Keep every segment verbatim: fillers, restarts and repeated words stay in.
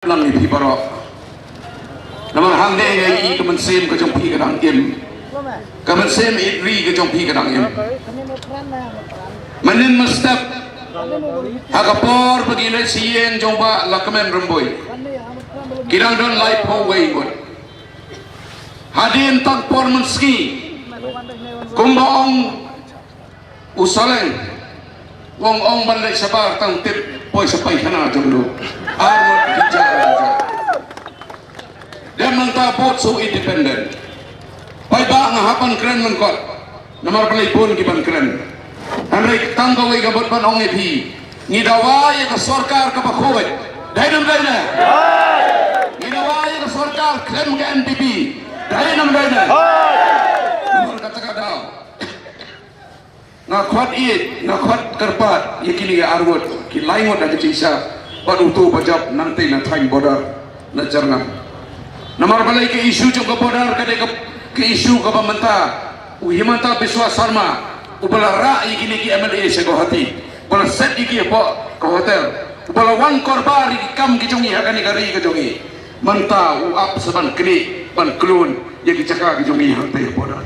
Lang ïa phi baroh. Namar hangne nga ïohi ka mynsiem ka jong phi ka dang im. Ka mynsiem ïeit ri ka jong phi ka dang im. Mynnin mynstep ha ka por ba ki leit sha ïing jong Bah Lahkmen Rymbui, ki dang don laiphew wei ngut. Hadien tang por mynsngi, kumba ong u Saleng, u ong, ong ban leit shabar tang tip poi sha paikhana jong u. Ar ngut ki jah, ki jah. Dei mynta bud shu independent. Paidbah, nga hap ban kren lyngkot. Namar balei bun ki ban kren. Hynrei tang kawei ka bud ban ong ïa phi. Ngi dawa ïa ka sorkar kaba khuid. Dei ne ym dei ne? Ngi dawa ïa ka sorkar khlem ka N P P. Dei ne ym dei ne? Namar kata ka daw nga khot ïeit, nga khot kyrpad ïa kine ki ar ngut, ki lai ngut ha ka jingshisha, bad uto uba jop nangtei na thaiñ border na Jyrngam. Namar balei ka issue jong ka border ka dei ka, ka issue kaba mynta u Himanta Biswa Sarma uba la rah ïa kine ki M L A sha Guwahati, uba la set ïa ki hapoh ka hotel, uba la wan korbar ïa ki kam ki jong ngi ha kane ka ri ka jong ngi. Mynta u ap sa ban knieh ban klun ïa ki jaka ki jong ngi hangtei ha border.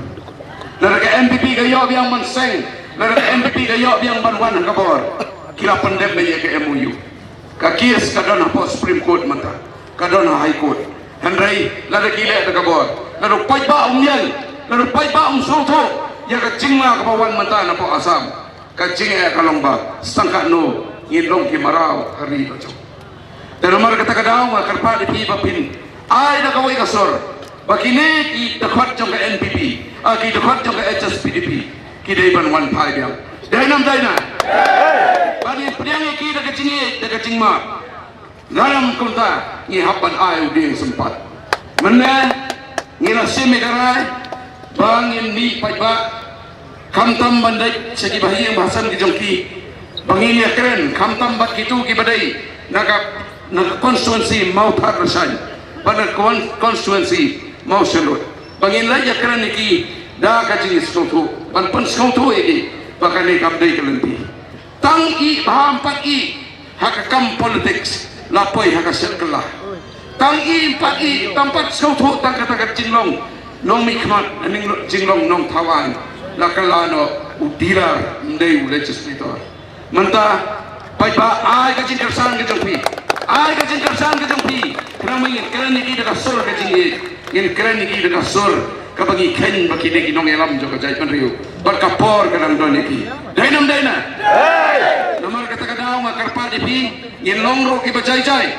Lada ka N P P ka ïoh biang ban seng, lada ka N P P ka ïoh biang ban wan ha ka bor, ki la pyndep ïa ka M O U. Ka case ka don hapoh Supreme Court mynta, ka don ha High Court. Hynrei lada ki leh da ka bor, lada u paidbah um ïeng, lada u paidbah um sngewthuh ïa ka jingma kaba wan mynta napoh Assam, ka jingeh ka long ba sngewthuh no ngin long ki mraw ha ri la jong. Te namar kata ka daw nga kyrpad ïa phi ba phin ai da kawei ka sur ba kine ki dkhot jong ka N P P, ah, ki dkhot jong ka H S P D P, ki dei ban wan phai biang. Dei ne ym dei ne? Ba ngin pdiang ïa ki da ka jingïeit, da ka jingmap. Lada ym kumta ngi hap ban ai u dieng sympat. Mynne ngi la shim ïa ka rai ba ngin mih paidbah, khamtam ban leit sha ki bahaïing bahasem ki jong ki, ba ngin ïakren khamtam bad kito kiba dei na ka, na ka constituency Mawthadraishan bad na ka con-, constituency Mawshynrut, ba ngin leit ïakren ïa ki da ka jingsngewthuh, ban pynsngewthuh ïa ki ba kane kam dei ka lynti. Tang ïa bha ym pat ïa ha ka kam politics la poi ha ka shet kylla. Tang ïa ym pat ïa, tang pat sngewthuh tang kata ka jinglong nongmihkhmat, ning jinglong nongthaw aiñ, la kylla noh u dealer, ym dei u legislator. Mynta paidbah, ai ka jingkyrshan ka jong phi, ai ka jingkyrshan ka jong phi. Khnang ba ngin kren ïa ki da ka sur ka jingïeit, ngin kren ïa ki da ka sur kaba ngi kheiñ ba ki dei ki nongïalam jong ka jaitbynriew bad ka por ka dang don ïa ki. Dei ne ym dei ne? Namar kata ka daw nga kyrpad ïa phi, ngin long ruh kiba jai jai.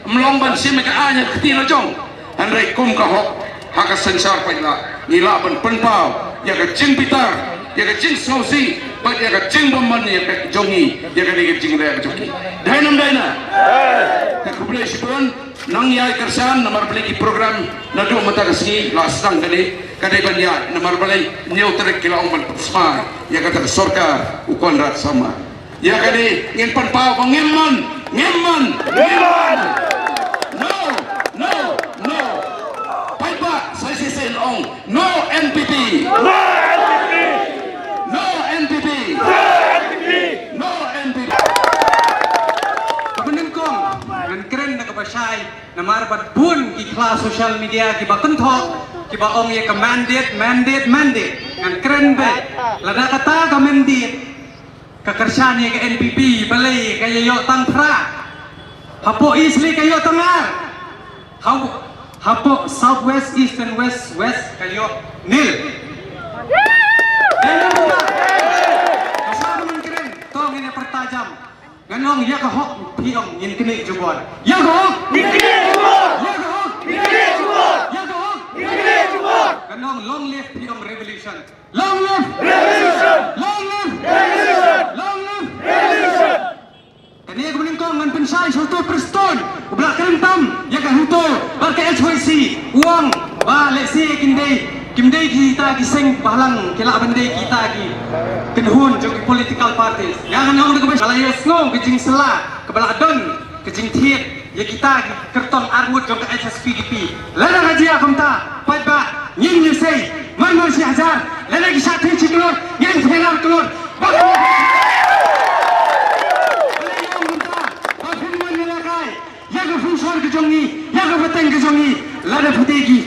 Ym long ban shim ïa ka aiñ ha ka kti la jong, hynrei kum ka hok ha ka synshar paidbah ngi lah ban pynpaw ïa ka jingbitar, ïa ka jingsngewsih bad ïa ka jingbymman ïa ka jong ngi ïa kane ka jingleh ka jong ki. Dei ne ym dei ne? Te khublei shibun. Nang ïai kyrshan namar balei ki program naduh mynta ka sngi la sdang kane, ka dei ban ïaid namar balei hynñiew tarik ki la ong ban pynsmai ïa kata ka sorkar u Conrad Sangma. Ïa kane ngin pynpaw ba ngim mon, ngim mon, ngim mon. No, no, no. Paidbah sa shisien ong no N P P. No N P P. No N P P. No N P P. No N P P. Kaba nyngkong ngan kren da kaba shai. Namar bad bun ki khla social media kiba kynthoh, kiba ong ïa ka mandate, mandate, mandate. Ngan kren beit. Lada kata ka mandate ka kyrshan ïa ka N P P, balei ka ïa ïoh tang phra? Hapoh East lei ka ïoh tang ar. Hapoh, hapoh South West, East and West, West ka ïoh nil. Dei ne ym dei? Ka sa ka man kren, to ngin ïa pyrta jam. Ngan ong ïa ka hok phi ong ngin knieh jubor. Ïa ka hok ngin knieh jubor. Ïa ka hok ngin knieh jubor. Ïa ka hok ngin knieh jubor. Ngan ong long live phi ong revolution. Long live revolution. Long live revolution. Long live revolution. Kane ka banyngkong ngan pynshai sha uto u Prestone uba la kren tam ïa ka HUTO bad ka H Y C, u ong ba lehse kim dei, kim dei kita ki seng bhalang, ki lah ban dei kita ki kynhun jong ki political parties. Nga ngan ong da kaba shai, la ïohsngew ka jingsylla kaba la don ka jingthied ïa kita ki kyrtong arngut jong ka H S P D P. Lada ka jia kumta, paidbah, ngin ïa sei, man man shi hajar, lada ki shah thied shi klur, ngin thied ar klur. Ba ka, ba ka ïa ong kumta ba phin mon ïa la kai ïa ka future ka jong ngi, ïa ka pateng ka jong ngi, lada phi dei ki,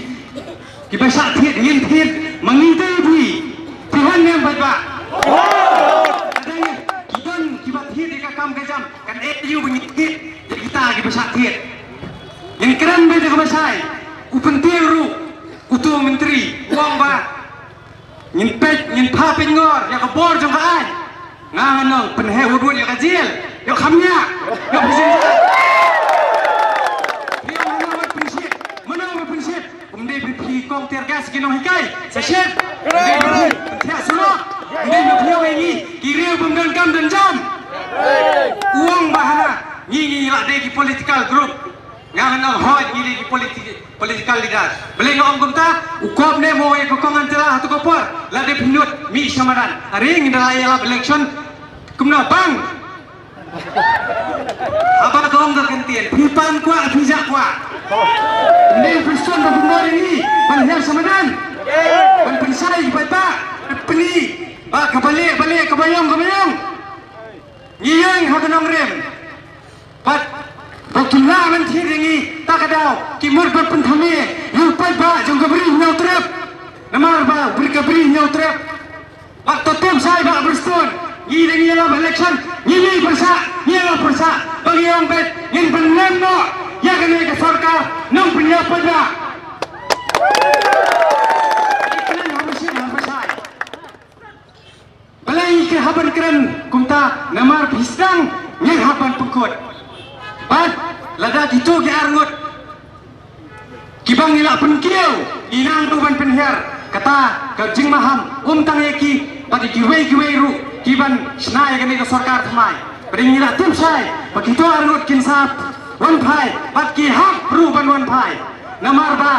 kiba shah thied, ngin thied, ma ngi te phi, phi wan ne em pat ba. Lada ngi, ki don, kiba thied ïa ka kam ka jam, kan ïoh ba ngin thied, ïa kita kiba shah thied. Ngin kren beit ïa kaba shai, u Pyntieng ruh, uto u myntri, u ong ba, ngin peit, ngin phah peit ngor, ïa ka bor jong ka aiñ. Nga ngan ong, pynheh wut wut ïa ka jel. Ïoh kham ïa. Ïoh pynshai. Phi ong hana wat pynshit. Mano ba pynshit? Ym dei phi phi kong tear gas ki nonghikai. Sa shit. Ym dei phi phi pynthia surok. Ym dei phi phi ong ïa ngi ki riew bym don kam don jam. U ong ba hana. Ngi ngi la dei ki political group. Nga ngan ong hooid ngi dei ki politi-, political leader. Balei nga ong kumta, u Kop ne mo ïa ka kong Angela ha tu ka por. La dep nud mih sha madan. Are ngi da la ïalap election. Kumno bang? Haba ka ong ka kyntien. Phi pan kwah, phi jah kwah. Ne phi son ba kumno ïa ngi. Ban hiar sha madan. Ban pynshai ki paidbah. Pynï. Ba ka balei, balei, ka ba ïong, ka ba ïong. Ngi ïeng ha ka nongrim. Bad ba kin lah ban thied ïa ngi ta ka daw ki mut ban pynthame ïa u paidbah jong ka Bri Hynñiewtrep. Namar ba bri ka Bri Hynñiewtrep. Bad to tip shai Bah Prestone, ngi dang ïalap election, ngi mih pyrshah, ngi ïalap pyrshah, ba ngi ong beit ngin pynlem noh ïa kane ka sorkar nongpynïap paidbah. Balei ki hap ban kren kumta, namar phi sdang ngin hap ban pynkut. Bad lada kito ki arngut kiba ngi la pynkiew, ngi nang ruh ban pynhiar. Kata ka jingmaham ym tang ïa ki, bad ïa kiwei kiwei ruh kiban shna ïa kane ka sorkar thymmai. Bad ngi la tip shai ba kito arngut kin sa wan phai, bad ki hap ruh ban wan phai. Namar ba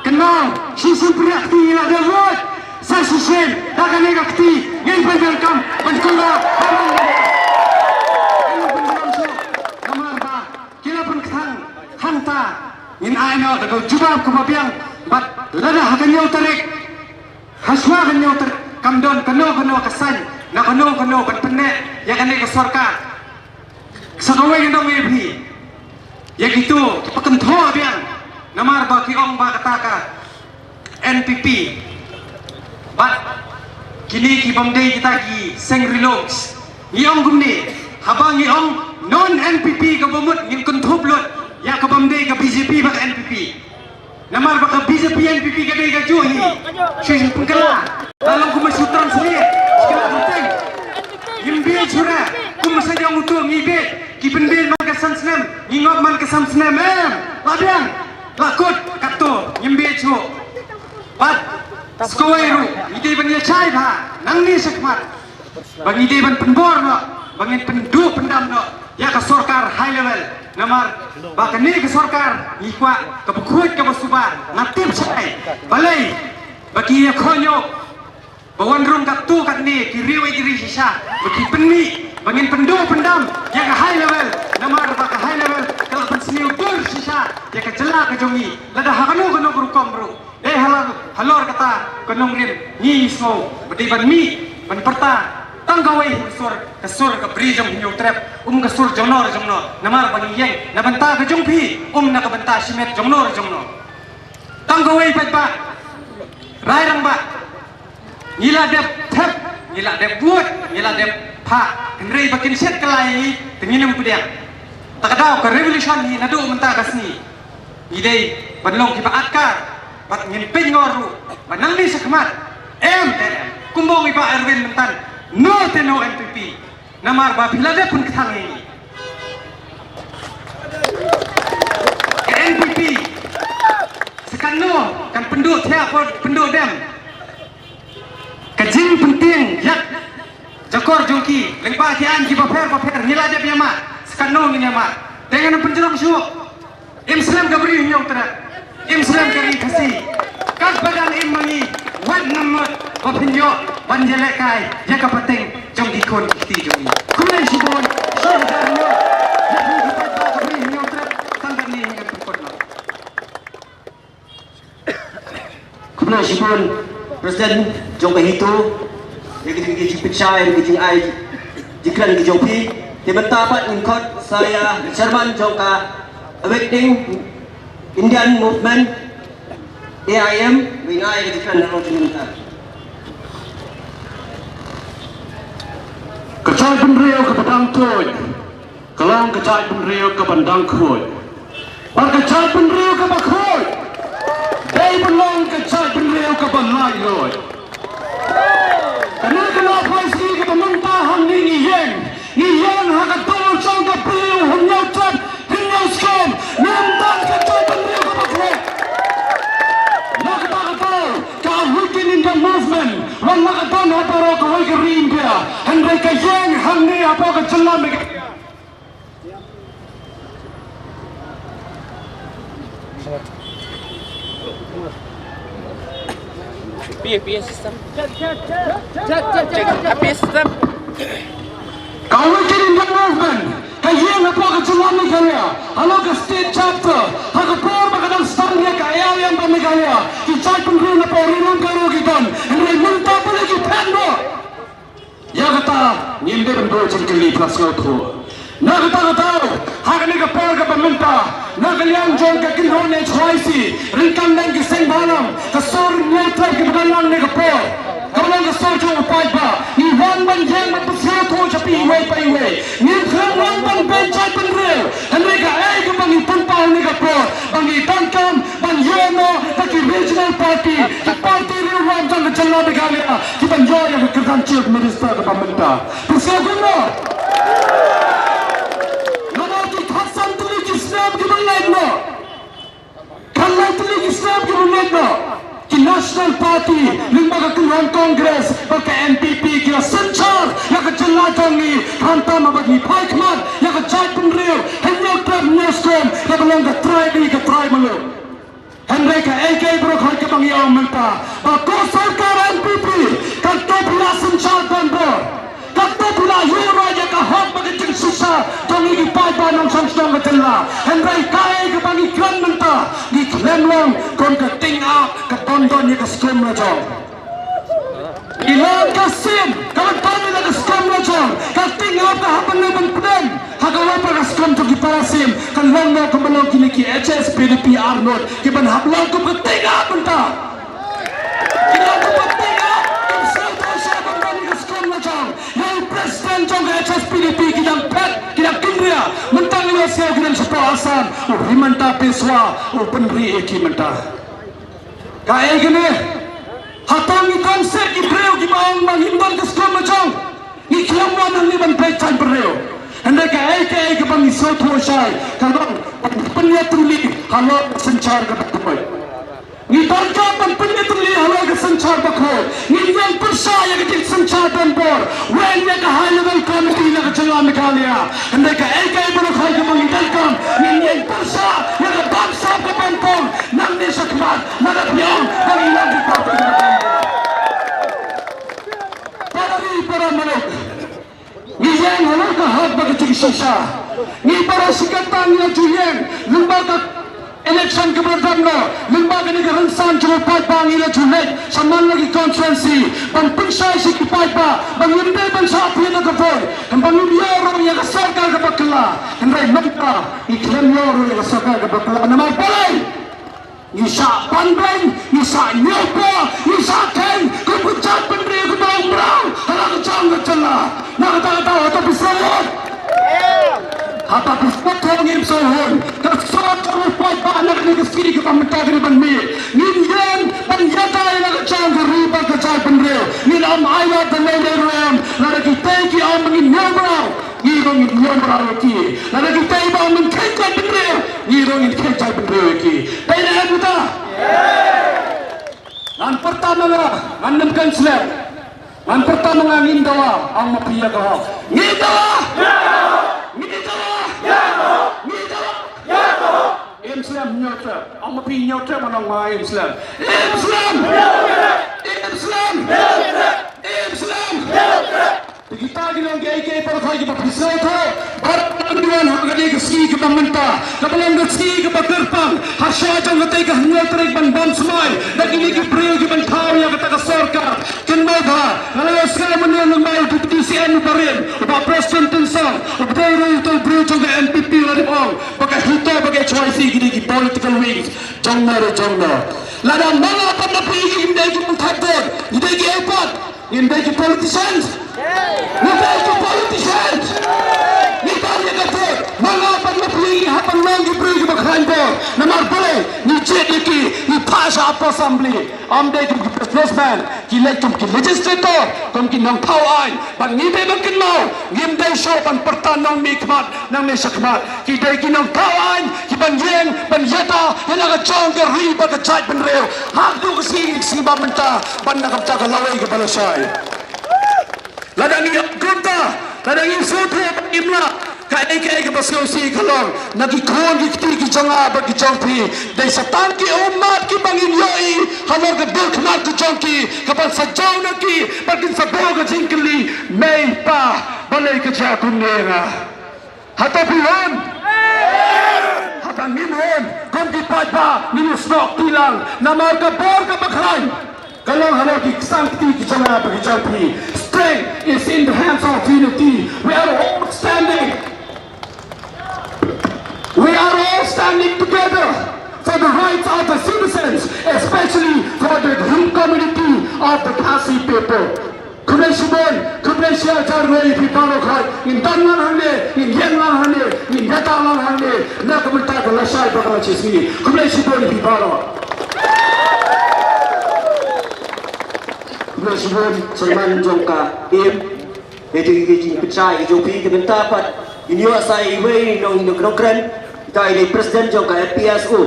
kynmaw, shisien pyrshah kti ngi la dep vote. Sa shisien da kane ka kti ngin pyndonkam ban kynmaw. Namar ba ki la pynkthang hangta, ngin ai noh da ka jubab kaba biang. Bad lada ha ka hynñiew tarik, ha shuwa ka hynñiew tarik, kam don kano kano ka saiñ na kano kano ban pynneh ïa kane ka sorkar. Sa kawei ngan ong ïa phi, ïa kito kiba kynthoh biang, namar ba ki ong ba kata ka N P P. Bad kine ki bym dei kita ki seng ri lum. Ngi ong kumne, haba ngi ong non N P P kaba mut, ngin kynthup lut ïa ka bym dei ka B J P bad ka N P P. Namar ba ka B J P N P P ka dei kajuh hi. Shu shu pynkylla. Ka long kumba shu translate. Shu kylla kyrteng. Ngim bieit shuh re. Kumba sa jong uto ngi bieit. Ki pynbieit man ka san snem. Ngi ngop man ka san snem em. La biang. La kut. Katto. Ngim bieit shuh. Bad sa kawei ruh, ngi dei ban ïa shai bha nangne shakhmat. Ba ngi dei ban pynbor noh, ba ngin pynduh pyndam noh ïa ka sorkar high level. Namar ba kane ka sorkar ngi kwah kaba khuid kaba suba, nga tip shai. Balei ba ki ïa khot ïoh ba wan rung katto katne ki riew ïa ki ri shisha, ba ki pynmih ba ngin pynduh pyndam ïa ka high level. Namar ba ka high level ka la pynsniew dur shisha ïa ka jylla ka jong ngi. Lada ha kano kano ka rukom ruh. Dei halor, halor kata ka nongrim ngi sngew ba dei ban mih ban pyrta tang kawei ka sur, ka sur ka Bri jong Hynñiewtrep, um ka sur jongno re jongno. Namar ba ngi ïeng na bynta ka jong phi, um na ka bynta shimet jongno re jongno. Tang kawei paidbah, rai rangbah, ngi la dep thep, ngi la dep bud, ngi la dep phah. Hynrei ba kin shet kylla ïa ngi te ngin ym pdiang. Ta ka daw ka revolution hi naduh mynta ka sngi. Ngi dei ban long kiba atkar bad ngin peit ngor ruh ba nangne shakhmat em te em. Kumba ong i Bah Erwin mynta, no te no N P P. Namar ba phi la dep pynkthang ïa ngi. Ka N P P sa katno kan pynduh thiah, pynduh dem. Ka jingpyntieng ïa ka jakor jong ki lyngba ki aiñ kiba pher bapher ngi la dep ïa mad. Sa katno ngin ïa mad? Te ngan pynjrong shuh. Im slem ka Bri Hynñiewtrep, im slem ka ri Khasi. Katba dang im ma ngi, wat nym mut ba phin ïoh ban ïalehkai ïa ka pateng jong ki khun ki kti jong ngi. Khublei shibun, sngewbha ïa phi ki paidbah ka Bri Hynñiewtrep. Tang katne ngan pynkut noh. Khublei shibun President jong ka HITO ïa ki jingpynshai, ïa ki jingai jingkren ki jong phi. Te mynta pat ngin khot sa ïa chairman jong ka Awakening Indian Movement, A I M, wei nga ïa ka jingkren na rong jingmynta. Ka jaitbynriew kaba dang tuid ka long ka jaitbynriew kaba dang khuid. Bad ka jaitbynriew kaba khuid dei ban long ka jaitbynriew kaba laitluid. Kane ka la phai sngi kaba mynta hangne ngi ïeng, ngi ïeng ha ka dur jong ka briew hynñiew trep hynñiew skem, ngim don ka jaitbynriew kaba khleh. Na kata ka daw ka Awaken India Movement wat la ka don ha baroh kawei ka ri India, hynrei ka ïeng hangne hapoh ka jylla Meghalaya. P A, P A system. Check, check, check, check, check. P A system. Ka Awaken India Movement ka ïeng hapoh ka jylla Meghalaya halor ka state chapter, ha ka por ba ka dang sdang ïa ka A I M ba Meghalaya ki jaitbynriew na pdeng ri lum ka ruh ki don, hynrei mynta pule ki phet noh. Ïa kata ngim dei ban buh jingkylli pla sngewthuh. Na kata ka daw ha kane ka por kaba mynta, na ka liang jong ka kynhun H Y C, ryngkat bad ki seng bhalang, ka sur hynñiew trep kiba don lang ne ka por, kaba long ka sur jong u paidbah, ngi wan ban ïeng ban pynsngewthuh sha phi iwei pa iwei. Ngim khlem wan ban beh jaitbynriew, hynrei kaei kaba ngi pynpaw ne ka por ba ngi donkam ban ïoh noh da ki regional party, ki party riewlum jong ka jylla Meghalaya, ki ban ïoh ïa ka kyrdan Chief Minister kaba mynta. Pyrshah kumno? Namar ki khatsan tylli ki snem kiba leit noh, khatlai tylli ki snem kiba leit noh, ki National Party lyngba ka kynhun Congress bad ka N P P ki la synshar ïa ka jylla jong ngi, khamtam haba ngi phai khmat ïa ka jaitbynriew hynñiew trep hynñiew skem kaba long ka trai ri ka trai muluk. Hynrei kaei kaei baroh kaba ngi ong mynta ba ka sorkar N P P katto phi la synshar donbor, katto phi la ïoh ïa ka hok bad ka jingshisha jong ngi ki paidbah nongshong shnong ka jylla. Hynrei kaei kaba ngi kren mynta, ngi khlem long kum ka tieng ap ka don don ïa ka skum lajong. Ngi long ka sien kaba don ïa ka skum lajong, ka tieng ap ka hap ban long ban pdem ha kawei pat ka skum jong ki para sien, kan long noh kumba long kine ki H S P D P arngut kiban hap long kum ka tieng ap mynta. Ki long kum ka tieng ap, kim sngewthuh shuh ban don ïa ka skum lajong. Ïa u president jong ka H S P D P ki dang phet, ki dang kynriah, mynta ngi la sngew ki dang shapoh Assam, u Himanta Biswa u pynrieh ïa ki mynta. Kaei kane? Hato ngi don seh ki briew kiba ong ba ngim don ka skum lajong? Ngi khlem wan hangne ban beh jaitbynriew. Hynrei kaei kaei kaba ngi sngewthuh shai ka long ban pynïatylli halor ka synshar kaba khuid. Ngi donkam ban pynïatylli halor ka synshar bakhuid. Ngin ïeng pyrshah ïa ka jingsynshar donbor, weng ïa ka High Level Committee na ka jylla Meghalaya. Hynrei kaei kaei baroh kaba ngi donkam, ngin ïeng pyrshah ïa ka bamsap ka bamtong nangne shakhmat, lada phi ong ba ngi long ki party. Para ri para muluk, ngi ïeng halor ka hok bad ka jingshisha. Ngi baroh shi katta ngi la ju ïeng lyngba ka election kaba la dep noh, lyngba kane ka rynsan jong u paidbah ngi la ju leit shaman la ki constituency ban pynshai sha ki paidbah ba ngim dei ban shah thied da ka vote, ba ngim ïoh ruh ïa ka sorkar kaba kylla. Hynrei mynta ngi khlem ïoh ruh ïa ka sorkar kaba kylla. Namar balei? Ngi shah ban beiñ, ngi shah ñiewpoh, ngi shah kheiñ kum ka jaitbynriew kaba ong mraw ha la ka jong ka jylla. Na kata ka daw hato phi sngewthuh? Hato phi sngewthuh? Ngim sngewthuh. Ka sot ka ruh paidbah na kane ka sngi kaba mynta kane ban mih. Ngin ïeng ban ïada ïa la ka jong ka ri bad ka jaitbynriew. Ngin ym ailad da lei lei ruh em. Lada kitei ki ong ba ngin ñiewmraw, ngi ruh ngin ñiewmraw ïa ki. Lada kitei ba ong ngin kheiñ jaitbynriew, ngi ruh ngin kheiñ jaitbynriew ïa ki. Dei ne em uta? Ngan pyrta ma nga, ngan nym kren slem. Ngan pyrta ma nga, ngin dawa, ong ma phi ïa ka hok. Ngin dawa! Ngin dawa! Ngin dawa! Im slem hynñiew trep, ong ma phi hynñiew trep, ngan ong ma nga im slem. Im slem! Im slem! Im slem! Te kita ki long kiei kiei baroh kiba phi sngewthuh, baroh kiba wan ha kane ka sngi kaba mynta, kaba long ka sngi kaba kyrpang, harsha jong katei ka hynñiew tarik ban bam smai da kine ki briew kiban thaw ïa kata ka sorkar. Kynmaw ba nga la ïohsngew mynne lyngba u Deputy C Ken u Barim, u Bah Prestone Tynsong, u ba dei ruh uto u briew jong ka N P P u la dep ong ba ka HITO bad ka H Y C ki dei ki political wings jong no re jong no. Lada ma nga bad ma phi ngim dei ki muthathir, ngi dei ki ei pat, ngim dei ki politicians. Ngi dei ki politicians. Ngi dei ki politicians. Ma nga bad ma phi ngi hap ban long ki briew kiba khlaiñ bor. Namar balei? Ngi jied ïa ki, ngi phah sha Upper Assembly. Ym dei kum ki businessman, ki leit kum ki legislator, kum ki nongthaw aiñ. Bad ngi dei ban kynmaw, ngim dei shuh ban pyrta nongmihkhmat nangne shakhmat. Ki dei ki nongthaw aiñ kiban ïeng ban ïada ïa la ka jong ka ri bad ka jaitbynriew. Haduh ka sngi, sngi ba mynta, bad na ka bynta ka lawei kaba lashai. Lada ngi ïoh kumta, lada ngi sngewthuh ba ngim lah, kaei kaei kaba sngewsih ka long na ki khun ki kti ki jong nga bad ki jong phi. Dei sa tang ki ummat kiba ngin ïohi halor ka dur khmat ka jong ki, kaban sa jaw na ki bad kin sa buh ka jingkylli, mei pa, balei ka jia kumne ïa nga? Hato phi hun? Haba ngim hun, kum ki paidbah ngin ïasnoh kti lang namar ka bor kaba khlaiñ ka long halor ki ksang kti ki jong nga bad ki jong phi. Strength is in the hands of unity. We are all standing. We are all standing together for the rights of the citizens, especially for the Rim community of the Khasi people. Khublei shibun, khublei shihajar nguh ïa phi baroh, khlaiñ ngin don lang hangne, ngin ïeng lang hangne, ngin ïada lang hangne na ka bynta ka lashai bad ka lashisngi. Khublei shibun ïa phi baroh. Khublei shibun, chairman jong ka im. Ïa ka jingpynshai ka jong phi, ka bynta pat ngin ïoh sa iwei nong, nongkren ïa ka, ïa ka president jong ka F P S U.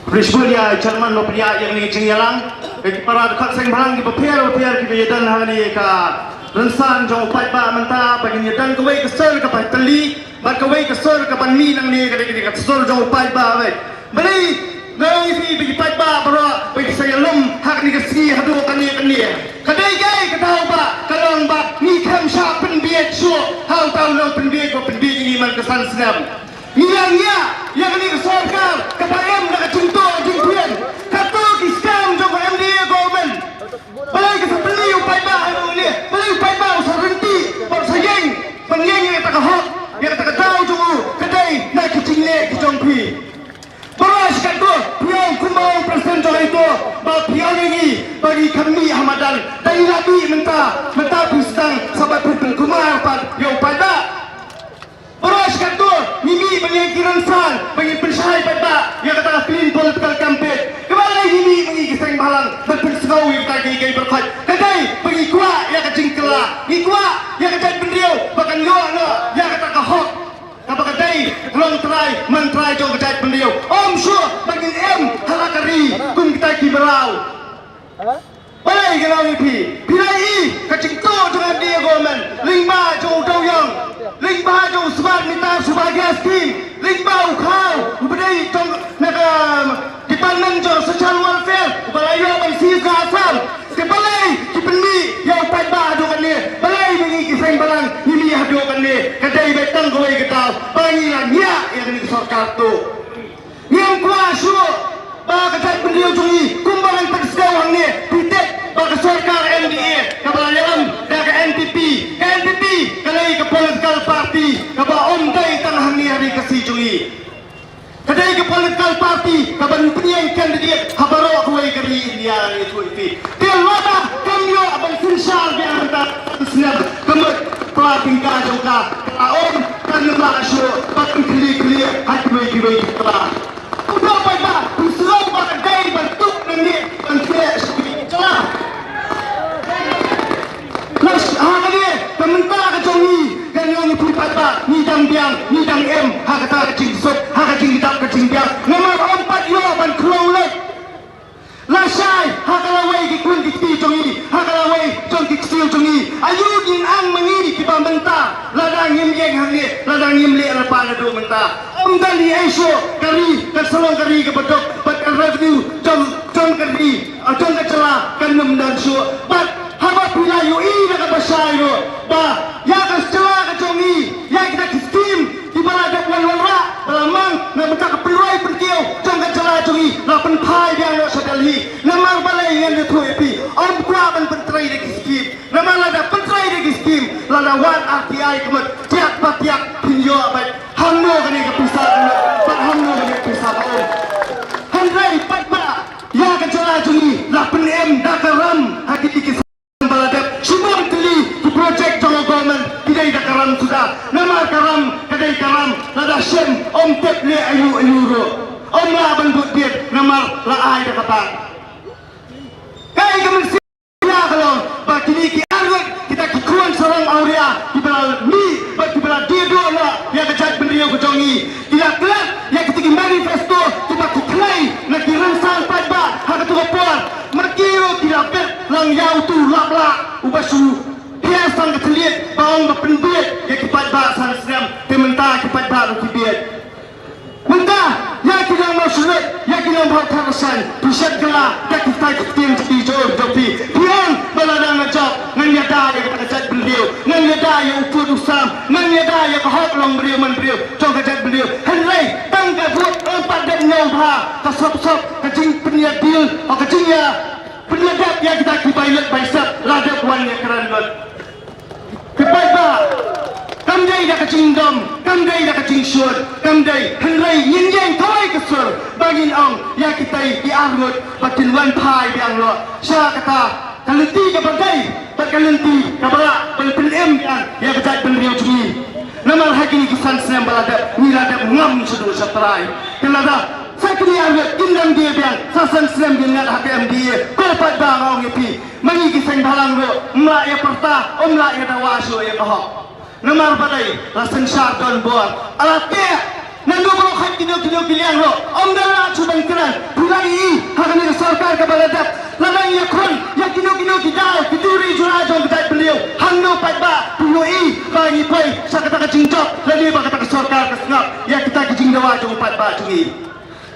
Khublei shibun ïa chairman ba pynïaid ïa kane ka jingïalang. Ïa ki para dkhot seng bhalang kiba pher ba pher kiba ïadon ha kane ka rynsan jong u paidbah mynta, ba ngin ïadon kawei ka sur kaba tylli bad kawei ka sur kaban mih nangne, ka dei ka sur jong u paidbah. Balei nga ong ïa phi ba ki paidbah baroh ba ki sa ïalum ha kane ka sngi haduh kane kane? Ka dei kaei ka daw ba ka long ba ngi khlem shah pynbiej shuh ha uta u nongpynbiej ba pynbiej ïa ngi man ka san snem. Ngi la ngiah ïa kane ka sorkar kaba em da ka jingtuh jingphieng. Katto ki scam jong ka M D A government. Balei ka sa pynlong u paidbah ha u ne? Balei u paidbah u sa rynti, u sa ïeng, ban ïeng ïa kata ka hok, ïa kata ka daw jong u, ka dei na ki jingleh ki jong phi. Baroh shi katto, phi ong kumba ong president jong ito, ba phi ong ïa ngi ba ngi khlem mih ha madan. Tang ngi la mih mynta, mynta phi sdang sa ba phi pynkulmar pat ïa u paidbah. Baroh shi katto ngi mih ban ïeng ki rynsan, ba ngin pynshai paidbah ïa kata ka clean political campaign. Kaba lei ngi mih ba ngi ki seng bhalang ban pynsngew ïa kata ki, ki pyrkhat. Ka dei ba ngi kwah ïa ka jingkylla, ngi kwah ïa ka jaitbynriew ba kan ïoh noh ïa kata ka hok kaba ka dei ka long trai man trai jong ka jaitbynriew. Ym shuh ba ngin im ha la ka ri kum kita ki mraw. Balei nga ong ïa phi? Phi la ïohi ka jingtuh jong ka M D A government lyngba jong u Dewïong, lyngba jong u Smart Meter Saubhagya Scheme, lyngba u Khaw uba dei jong na ka department jong social welfare uba la ïoh ban seize na Assam. Te balei ki pynmih ïa u paidbah haduh katne? Balei ma ngi ki seng bhalang ngi mih haduh katne? Ka dei ba tang kawei ka daw ba ngi la ngiah ïa kane ka sorkar tuh. Ngim kwah shuh ba ka jaitbynriew jong ngi, kumba ngan pynsngew hangne, phi tip ba ka sorkar M D A kaba la ïalam da ka N P P, ka N P P ka dei ka political party kaba ym dei tang hangne ha ri Khasi jong ngi. Ka dei ka political party kaban pynïeng candidate ha baroh kawei ka ri India, ngi ïathuh ïa phi. Te lada kam ïoh ban synshar biang hangta, snem ka mut pla tyngka jong ka, ka la ong kan ym lah shuh ba kan khlieh khlieh ha kiwei kiwei ki pla. U dei paidbah, u sngew ba ka dei ban tuh nangne ban khleh sha kiwei ki pla. Ka shah kane ka mynta ka jong ngi, ka jong ngi phi paidbah, ngi dang biang, ngi dang im ha kata ka jingsuk, ha ka jingdap ka jingbiang. Namar ym pat ïoh ban khlong leit. Lashai ha ka lawei ki khun ki kti jong ngi, ha ka lawei jong ki ksiew jong ngi. Aïu ngin ang ma ngi kiba mynta, lada ngim ïeng hangne, lada ngim leh lypa naduh mynta. Ym don ei ei shuh, ka ri kan sa long ka ri kaba duk bad ka revenue jong, jong ka ri, ah, jong ka jylla kan ym don shuh. Bad haba phi la ïohi da kaba shai ruh ba ïa ka jylla ka jong ngi, ïa kita ki skim kiba la dep wan wanrah, ba la mang na bynta ka pynroi pynkiew jong ka jylla jong ngi, la pynphai biang noh sha Delhi. Namar balei? Ngan ïathuh ïa phi, ym kwah ban pyntrei Ban R T I ka mut tiak pa tiak phin ïoh beit. Hangno kane ka pisa ka mut bad hangno kane ka pisa ka um. Hynrei paidbah ïa ka jylla jong ngi la pynim da ka ram ha kine ki snem ba la dep. Shibun tylli ki project jong ka government ki dei da ka ram suda. Namar ka ram ka dei ka ram, lada shem ym tip leh aïu aïu ruh. Ym lah ban bud bit namar la ai da ka bank. Kaei ka mynsiem ka long ba kine ki arngut, kita ki khun sarong awria kiba la mih bad kiba la die duh noh ïa ka jaitbynriew ka jong ngi, ki la klet ïa kita ki manifesto kiba ki khlei na ki rynsan paidbah ha kato ka por. Ma ki ruh ki la bet lang ïa uto u lap lah uba shu hiar sang ka thylliej ba ong ba pynbiej ïa ki paidbah san snem. Te mynta ki paidbah ruh ki biej. Mynta ïa ki nong Mawshynrut, ïa ki nong Mawthadraishan, phi shet kylla da kita ki ktien jong phi, jong phi. Phi ong ba lada nga jop ngan ïada ïa kata ka jaitbynriew, ngan ïada ïa u pud u sam, ngan ïada ïa ka hok long briew man briew jong ka jaitbynriew. Hynrei tang ka vote ym pat dep ñiew bha, ka sop sop ka jingpynïadil, ka jingïa pynïadap ïa kita ki bai lut bai sep la dep wan ïakren lut. Ki paidbah, kam dei da ka jingdom, kam dei da ka jingshun, kam dei, hynrei ngin ïeng kawei ka sur ba ngin ong ïa kitai ki arngut ba kin wan phai biang noh sha kata ka lynti kaba dei bad ka lynti kaba lah ban pynim biang ïa ka jaitbynriew jong ngi. Namar ha kine ki san snem ba la dep ngi la dep ngam shaduh shatrai. Te lada sa kine arngut kin dang die biang, sa san snem kin ngat ha ka M D A, ko paidbah nga ong ïa phi. Ma ngi ki seng bhalang ruh ym lah ïa pyrta, ym lah ïa dawa shuh ïa ka hok. Namar balei? La synshar donbor. Ala te naduh baroh khat kino kino ki liang ruh ym da lah shuh ban kren. Phi la ïohi ha kane ka sorkar kaba la dep, la dang ïakhun ïa kino kino ki daw, ki duri jura jong ka jaitbynriew. Hangno paidbah phi ïohi ba ngi poi sha kata ka jingjop lane ba kata ka sorkar ka sngap ïa kita ki jingdawa jong paidbah jong ngi?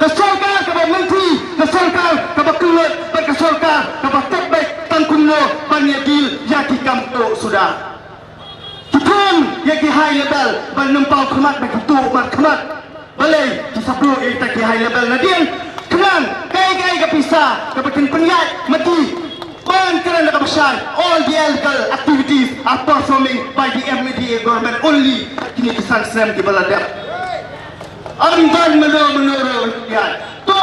Ka sorkar kaba mynthi, ka sorkar kaba kyllut bad ka sorkar kaba tep beit tang kumno ban ïa deal ïa ki kam tuh suda. Ki thung ïa ki high level ban nym paw khmat bad ki tuh markhmat. Balei ki sa pynduh ïa kita ki high level nadien? Khnang kaei kaei ka pisa kaba kin pynïaid ma ki, ban kren da kaba shai, all the illegal activities are performing by the M D A government only. Kine ki san snem kiba la dep. Ym don mano mano ruh ïa. To,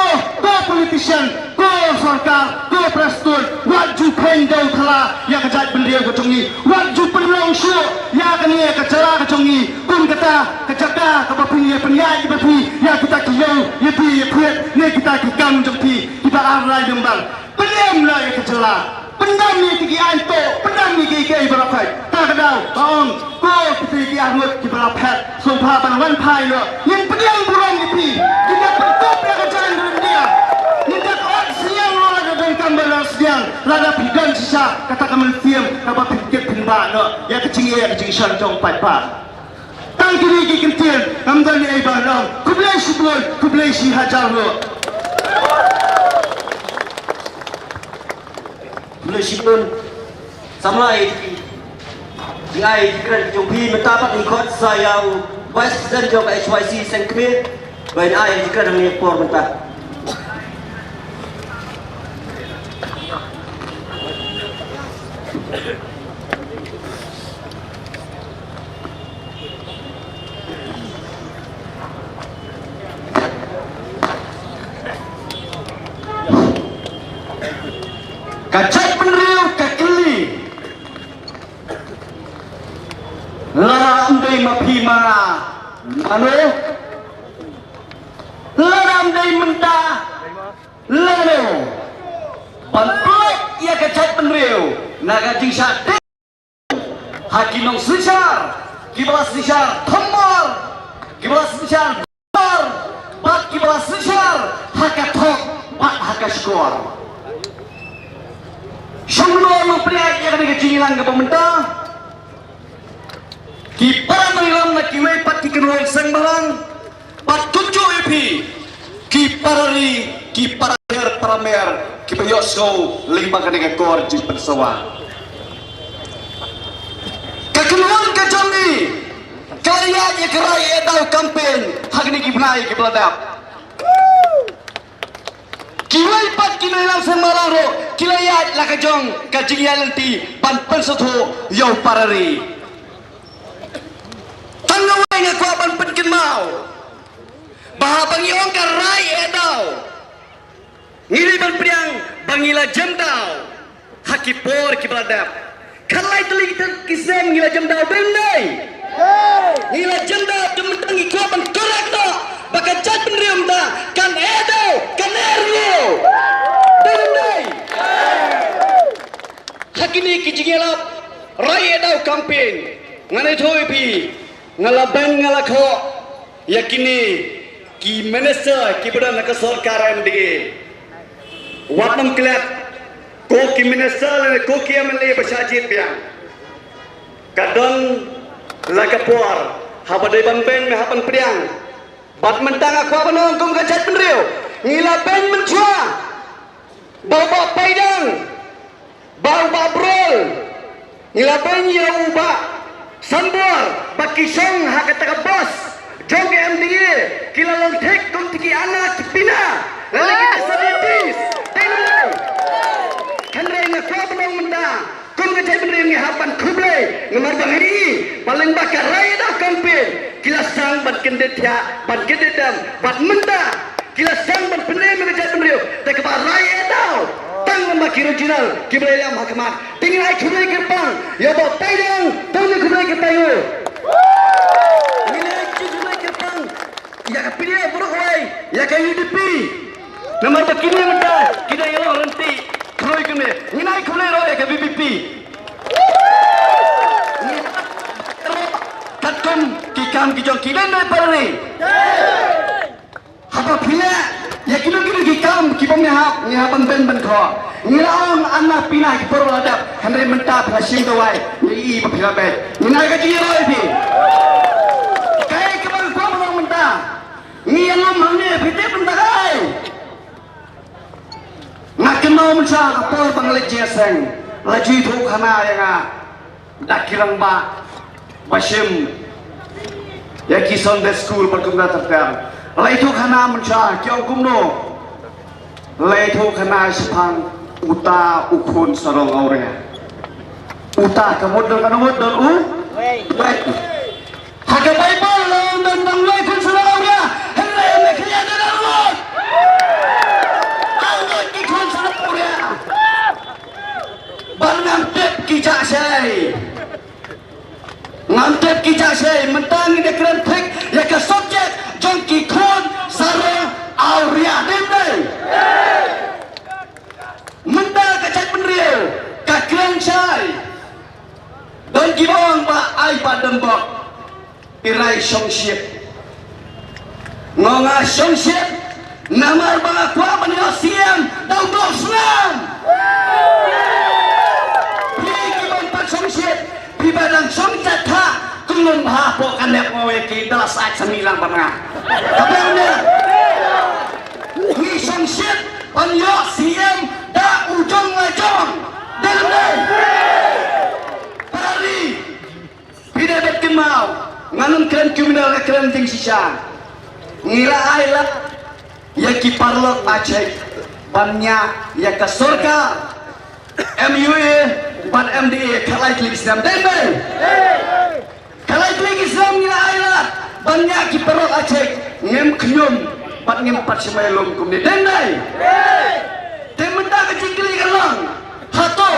to politician, ko sorkar, ko Prestone, wat ju kheiñ dew thala ïa ka jaitbynriew ka jong ngi, wat ju pynlong shuh ïa kane ka jylla ka jong ngi kum kata ka jaka kaba phin ïa pynïaid ïa phi ïa kita ki ïew ïa phi ïa phi ne kita ki kam jong phi kiba ar lai dang bang. Pyndam la ïa ka jylla. Pyndam ïa ki aiñ tuh, pyndam ïa ki kiei baroh kai. Ta ka daw ba ong ko kita ki arngut kiba la phet sngewbha ban wan phai noh. Ngin pdiang burom ïa phi. Ngin da pynkup ïa ka jain India. Ngin da ot sniang noh lada donkam ban ot sniang. Lada phi don shisha kata ka mynsiem kaba phin kit phin bah noh ïa ka jingeh ïa ka jingshon jong paidbah. Tang kine ki kyntien, ngam don ei ba long. Khublei shibun, khublei shi hajar nguh. Khublei shibun. Samla ei ki, ki ai ki kren jong phi mynta pat i khot sa ïa u Vice President jong ka H Y C Seng Kmie. Ba in ai ki kren hangne por mynta. Ka jaitbynriew ka kylli. Lada ym dei ma phi ma nga, mano? Lada ym dei mynta, lano? Ban pynlait ïa ka jaitbynriew na ka jingshah ha ki nongsynshar kiba la synshar thombor, kiba la synshar thombor bad kiba la synshar ha ka thok bad ha ka shkor. Sngewbha nongpynïaid ïa kane ka jingïalang kaba mynta. Ki para nongïalam na kiwei pat ki kynhun seng bhalang. Bad kumjuh ïa phi ki para ri, ki para kher para mer kiba ïohsngew lyngba kane ka kor jingpynsawa. Ka kynhun ka jong ngi ka la ïaid ïa ka rai ïa daw campaign ha kine ki bnai kiba la dep. Kiwei pat ki nongïalam seng bhalang ruh ki la ïaid la ka jong ka jingïaid lynti ban pynsngewthuh ïa u para ri. Nga wei nga kwah ban pynkynmaw ba haba ngi ong ka rai eh daw, ngi dei ban pdiang ba ngi la jem daw ha ki por kiba la dep. Khatlai tylli ki snem ngi la jem daw, dei ne em? Ngi la jem daw, te mynta ngi kwah ban correct noh ba ka jaitbynriew mynta kan eh daw, kan eh ruh. Dei ne em? Ha kine ki jingïalap rai eh daw campaign, ngan ïathuh ïa phi, nga la beiñ nga la khoh ïa kine ki minister kiba don ha ka sorkar M D A. Wat nym klet, ko ki minister lane ko ki M L A ba shah jied biang, ka don la ka por haba dei ban beiñ me hap ban pdiang. Bad mynta nga kwah ban ong kum ka jaitbynriew, ngi la beiñ mynshuwa ba u Bah Paidang, ba u Bah Brol, ngi la beiñ ïa u Bah Sanbor, ba ki shong ha kata ka bus jong ka M D A, ki la long thik kum ki Anna ki Pina, lane ki Sadiatis. Dei ne em? Hynrei nga kwah ban ong mynta, kum ka jaitbynriew ngi hap ban khublei, namar ba ngi i ba lyngba ka rai eh daw campaign ki la sdang ban kyndit thiah, ban kyndit dem, bad mynta ki la sdang ban pyndem ïa ka jaitbynriew da kaba rai eh daw tang namar ki regional kiba la ïalam ha khmat. Te ngin ai khublei kyrpang ïa u Bah Paidang, to ngin ai khublei kyrpang ïa u. Ngin ai khublei kyrpang ïa ka P D F baroh kawei, ïa ka U D P. Namar ba kine mynta ki dang ïalong ryntih khlaiñ kane. Ngin ai khublei ruh ïa ka V P P. Katkum ki kam ki jong ki, dei ne em para ri? Haba phi leh ïa kino kino ki kam kiba ym hap, ngi hap ban beiñ ban khoh. Ngi la ong Anna Pina ki por ba la dep, hynrei mynta phi la shim dawai, ngi i ba phi la beit. Ngin ai ka jingïaroh ïa phi. Kaei kaba nga kwah ban ong mynta, ngi ïalum hangne, phi tip mynta kaei? Nga kynmaw mynshuwa ka por ba nga leit jingïaseng, la ju ïathuh khana ïa nga da ki rangbah ba shim ïa ki Sunday school bad kumta ter ter. La ïathuh khana mynshuwa, ki ong kumno? La ïathuh khana shaphang uta u khun sarong awria. Uta ka mut don, ka mut don u wei. Ha ka Baibl la ong don tang wei khun sarong awria, hynrei ha Mekhiah don arngut. Arngut ki khun sarong awria. Bad ngam tip ki jah shai. Ngam tip ki jah shai, mynta ngin ïa kren thik ïa ka subject jong ki khun sarong awria, dei ne em? Mynta ka jaitbynriew ka kren shai. Don kiba ong ba ai ba don bok, i rai shongshit. Nga ong nga shongshit namar ba nga kwah ban ïoh C M da u doh snam. Phi ki bym pat shongshit, phi ba dang shong jait thah, kynlun bha hapoh ka nep nga wei ki da la sait sa milang bad nga. Ka bang ne, ngi shongshit ban ïoh C M da u jong la jong. Dei ne em? Para ri, phi dei ban kynmaw, ngan ym kren criminal, nga kren jingshisha. Ngi la ai lad ïa ki paralok Achik ban ñiah ïa ka sorkar M U A bad M D A, khatlai tylli ki snem, dei ne em? Khatlai tylli ki snem ngi la ai lad ban ñiah ki paralok Achik, ngim khñium bad ngim pat shim ïalum kumne, dei ne em? Te mynta ka jingkylli ka long, hato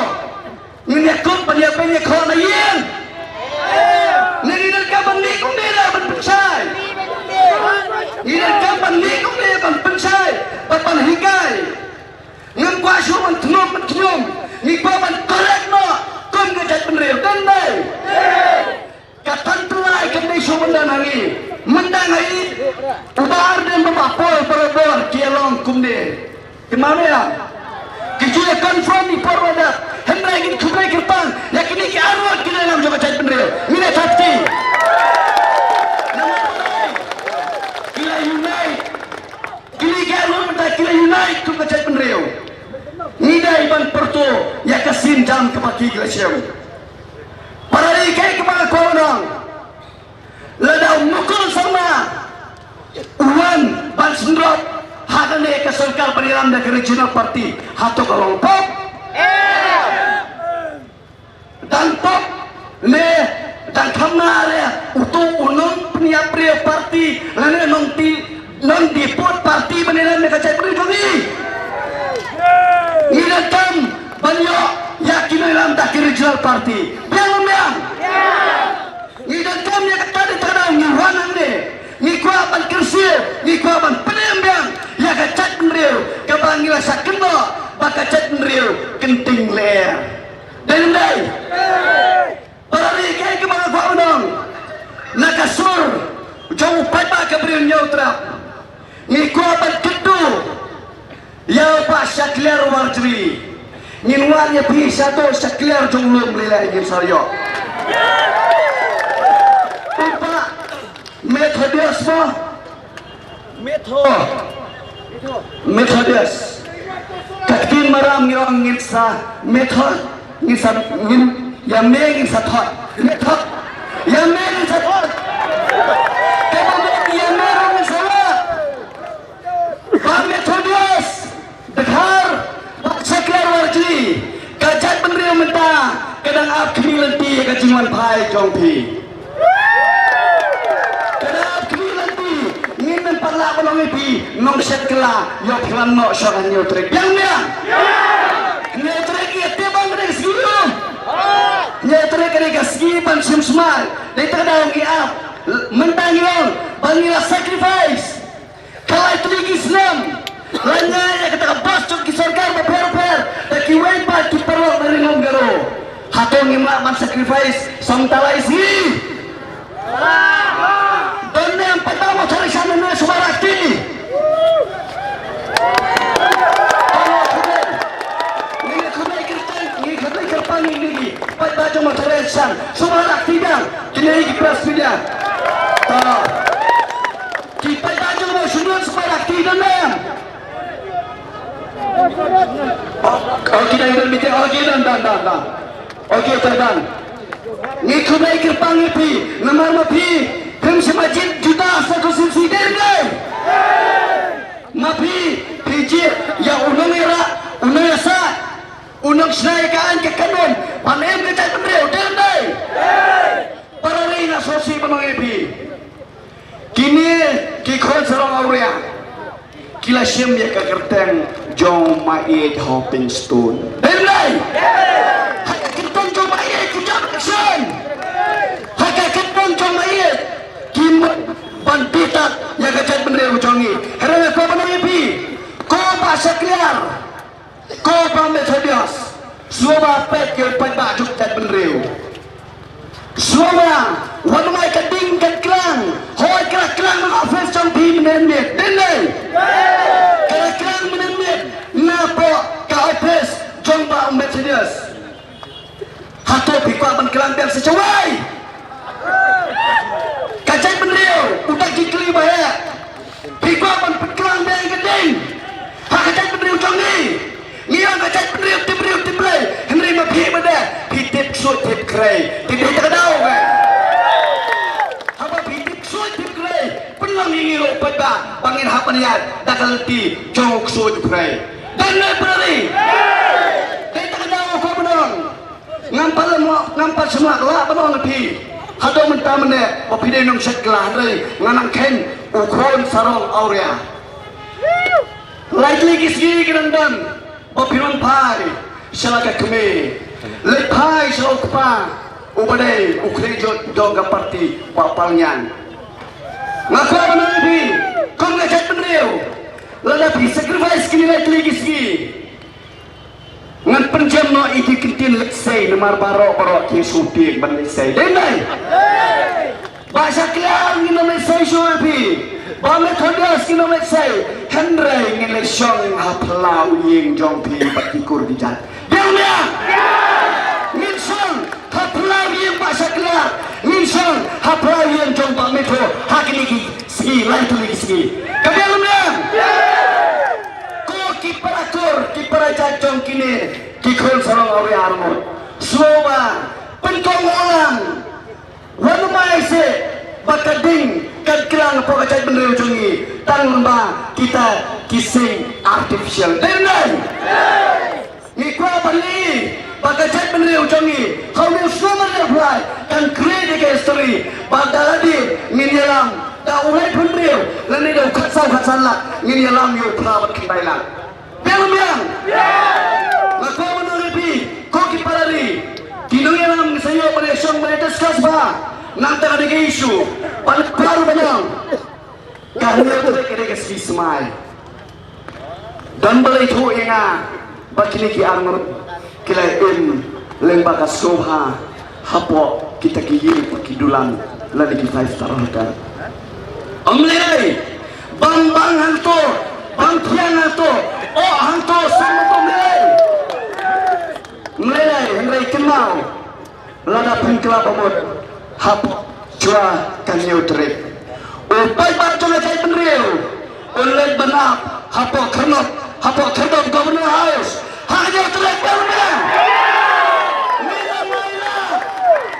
ngin ïa kup ban ïa beiñ ïa khoh na ïing? Ne ngi donkam ban mih kumne ruh ban pynshai? Ngi donkam ban mih kumne ban pynshai bad ban hikai. Ngim kwah shuh ban thnum ban khñium, ngi kwah ban correct noh kum ka jaitbynriew, dei ne em? Ka tang pynlait kam dei shuh ban don ha ngi. Mynta nga ïohi u Bah Ardent bad Bah Paul barabor ki ïa long kumne. Kynmaw ne em? Ki ju ïa confront i por ba dep. Hynrei ngin khublei kyrpang ïa kine ki arngut ki nongïalam jong ka jaitbynriew. Ngin ïa thap kti. Namar ki la unite. Kine ki arngut mynta ki la unite kum ka jaitbynriew. Ngi dei ban pyrto ïa ka sienjam kaba ki la shim. Para ri, kaei kaba nga kwah ban ong, lada u Mukul Sangma u wan ban sngewdep ha kane ka sorkar ban ïalam da ka regional party, hato ka long pop? Dang pop ne dang kham na re utu u nong ïa briew party lane nongti nongdiput party ban ïalam ïa ka jaitbynriew jong ngi. Ngi donkam ban ïoh ïa ki nongïalam da ki regional party. Biang ym biang? Ngi donkam ïa kata, dei ta ka daw ngi wan hangne. Ngi kwah ban kyrsiew, ngi kwah ban pynim biang ïa ka jaitbynriew kaba ngi la shah kynnoh ba ka jaitbynriew kan tieng lyer. Dei ne ym dei? Para ri, kaei kaba nga kwah ban ong na ka sur jong u paidbah ka Bri u Hynñiewtrep. Ngi kwah ban kyntu ïa u Bah Shakliar Warjri. Ngin wan ïa phi shato Shakliar jong u lum, lei lei ngin sa ïoh. U Bah Methodius mo. Metho. Methodius. Ka ktien Maram ngi ong ngin sa method, ngin sa, ngin, ïa me ngin sa thot. Method. Ïa me ngin sa thot. Kaba mut ïa me ruh ngin sa wad. Bah Methodius Dkhar, Bah Shakliar Warjri, ka jaitbynriew mynta ka dang ap khmih lynti ïa ka jingwan phai jong phi. Ka dang ap khmih lynti. Ngim pat lah ban ong ïa phi nongshet kylla, ïoh phi wan noh sha ka Hynñiewtrep. Biang biang. Hynñiewtrep ïa te ban ka dei ka sngi. Hynñiewtrep ka dei ka sngi ban shim sumar. Dei ta ka daw ngi ap. Mynta ngi ong ba ngi la sacrifice. Ka lai tylli ki snem la ñiah ïa kata ka bos jong ki sorkar bapher bapher da kiwei pat ki paralok na Ri Lum Garo. Hato ngim lah ban sacrifice sa mynta lai sngi? Don ne em paidbah Mawthadraishan ne em, sngewbha rah kti. Ngi khublei kyrpang ïa ki paidbah jong Mawthadraishan, sngewbha rah kti biang. Kine ki press media. Ki paidbah jong u Bah Sundut, sngewbha rah kti, don ne em? Oh, ki dang don meeting. Oh, ki dang, dang, dang, dang. Oh, ki dang, dang. Ngi khublei kyrpang ïa phi namar ma phi phim shym jied juda sa constituency, dei ne em dei? Ma phi phi jied ïa u nongïarap, u nongïasaid, u nongshna ïa ka aiñ ka kanun ban im ka jaitbynriew, dei ne em dei? Para ri, nga sngewsih ban ong ïa phi. Kine ki khun sarong awria ki la shim ïa ka kyrteng jong Maieit Hoping Stone. Dei ne em dei? Ha ka kyrteng jong Maieit ki jam election. Ha ka kyrteng jong Maieit ki mut ban bitar ïa ka jaitbynriew jong ngi. Hynrei nga kwah ban ong ïa phi, ko Bah Shakliar, ko Bah Methodius, sngewbha peit ïa u paidbah jong ka jaitbynriew. Sngewbha, wat nym ai ka ding ka klang. Hooid, ka la klang na office jong phi mynne mynmiet, dei ne em dei? Ka la klang mynne mynmiet napoh ka office jong Bah Methodius. Hato phi kwah ban klang biang sa shawei? Ka jaitbynriew, uta ki kylli ba heh. Phi kwah ban pynklang biang ka ding ha ka jaitbynriew jong ngi? Ngi ong ka jaitbynriew tip briew tip Blei, hynrei ma phi ba dei phi tip ksuid tip khrei. Tip dei ta ka daw ka. Haba phi tip ksuid tip khrei, pynlong ïa ngi ruh paidbah ba ngin hap ban ïaid da ka lynti jong u ksuid u khrei. Dei ne em para ri? Dei ta ka daw ka, ba dang Ngam pat lah, ngam pat sngewlah ban ong ïa phi. Haduh mynta mynne ba phi dei nongshet kylla, hynrei nga nang kheiñ u khun sarong awria. Lai tylli ki sngi ki dang don ba phin wan phai sha la ka kmie. Leit phai sha la u kpa uba dei u khlieh jong ka party, Bah Palniang. Nga kwah ban ong ïa phi kum ka jaitbynriew, lada phi sacrifice kine lai tylli ki sngi, ngan pynjem noh ïa ki kyntien lehse namar baroh baroh ki sngewthuh ban lehse. Dei ne em dei? Bah Shakliar, ngin ym lehse shuh ïa phi. Bah Methodius, ngin ym lehse. Hynrei ngin leit shong ha phyllaw ïing jong phi bad ki kur ki jait. Dei ne em? Ngin shong ha phyllaw ïing Bah Shakliar. Ngin shong ha phyllaw ïing jong Bah Metho ha kine ki sngi, lai tylli ki sngi. Ka biang ne em? Ko ki para kur, ki para jait jong kine ki khun sarong awria arngut, sngewbha pynkong u lang. Wat nym ai shuh ba ka ding kan klang hapoh ka jaitbynriew jong ngi tang lyngba kita ki sing artificial. Dei ne em dei? Ngi kwah ban leh, Ba ka jaitbynriew jong ngi ha une u snem ar hajar arphew lai kan create ïa ka history ba da lade ngin ïalam da u laiphew hynriew lane da u khatsaw khatsan lak ngin ïalam ïa u phra bad khyndai lak. Biang biang. Nga kwah ban ong ïa phi ko ki para ri, ki nongïalam ngi sa ïoh ban ïashong ban ïa discuss bha nangta kane ka issue. Ban par ban ong ka hynñiew tarik ka dei ka sngi smai. Don ba la ïathuh ïa nga ba kine ki arngut ki la im lyngba ka sngewbha hapoh kita ki ïing ki dulan lane ki five star hotel. Ym lei lei ban bang hangto, ban thiang hangto, oh hangto, sam hangto, ym lei lei. Ym lei lei, hynrei kynmaw lada pynkylla ba mut hap jua ka hynñiew tarik. U paidbah jong ka jaitbynriew un leit ban ap hapoh Kharnop, hapoh Kharnop Governor House ha ka hynñiew tarik, biang biang. Ngi la ngi la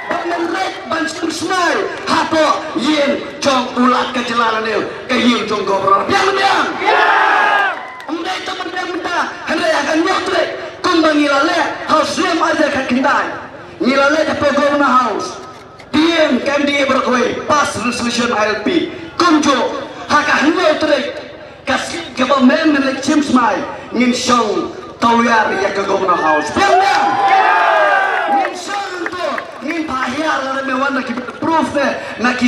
ban leit ban shim smai hapoh ïing jong u Lat ka jylla lane ka ïing jong Governor, biang biang. Ym dei tang ban biang mynta, hynrei ha ka hynñiew tarik kumba ngi la leh ha u snem ar hajar khatkhyndai. Ngi la leit hapoh Governor House. Tieng ka M D A baroh kawei pass resolution I L P. Kumjuh ha ka hynñiew tarik ka sngi kaba men men leit shim smai ngin shong tawiar ïa ka Governor House. Biang biang. Ngin shong hangto, ngin phah hiar lada me wan na ki proof ne na ki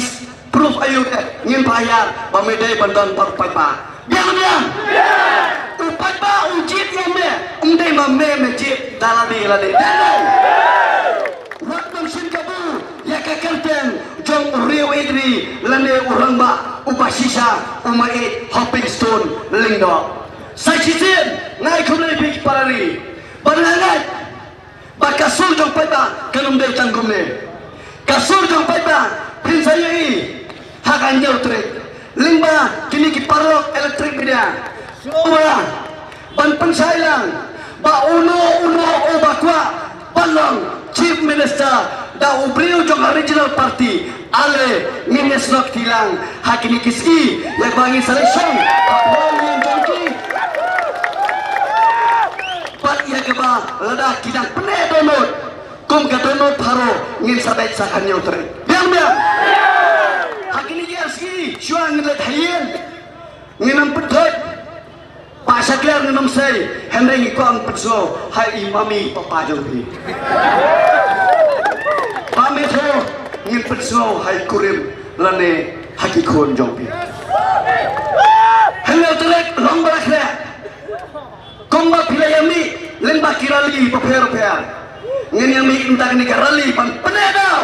proof aïu te ngin phah hiar ba me dei ban don bad u paidbah. Biang biang. U paidbah u jied ïa me, ym dei ma me me jied da lade lade. Dei dei. Wat ban shim kabu ïa ka kyrteng jong u riew ïeit ri lane u rangbah uba shisha, u maieit Hoping Stone Lyngdoh. Sa shisien nga ai khublei ïa phi ki para ri. Ban lyngngai ba ka sur jong paidbah kan ym dei tang kumne. Ka sur jong paidbah phin sa ïohi ha ka hynñiew tarik lyngba kine ki paralok electronic media. Sngewbha ban pynshai lang ba uno uno uba kwah ban long Chief Minister da u briew jong ka regional party, ale ngin ïasnoh kti lang ha kine ki sngi ïa kaba ngin sa leit shong ha pdeng ïing jong ki. Bad ïa kaba lada ki dang pyneh dohnud kum ka dohnud Pharaoh, ngin sa beit sa ka hynñiew tarik. Biang biang. Ha kine ki ar sngi shuwa ngin leit ha ïing, ngin ym pynthoit. Ba shakler ngin ym sei, hynrei ngi kwah ban pynsngew ha i mami papa jong phi. Ba me tho ngin pynsngew ha i kurim lane ha ki khun jong phi. Hynñiew tarik long ba la khleh. Kumba phi la ïa mih lyngba ki rally bapher bapher, ngin ïa mih mynta kane ka rally ban pyneh daw,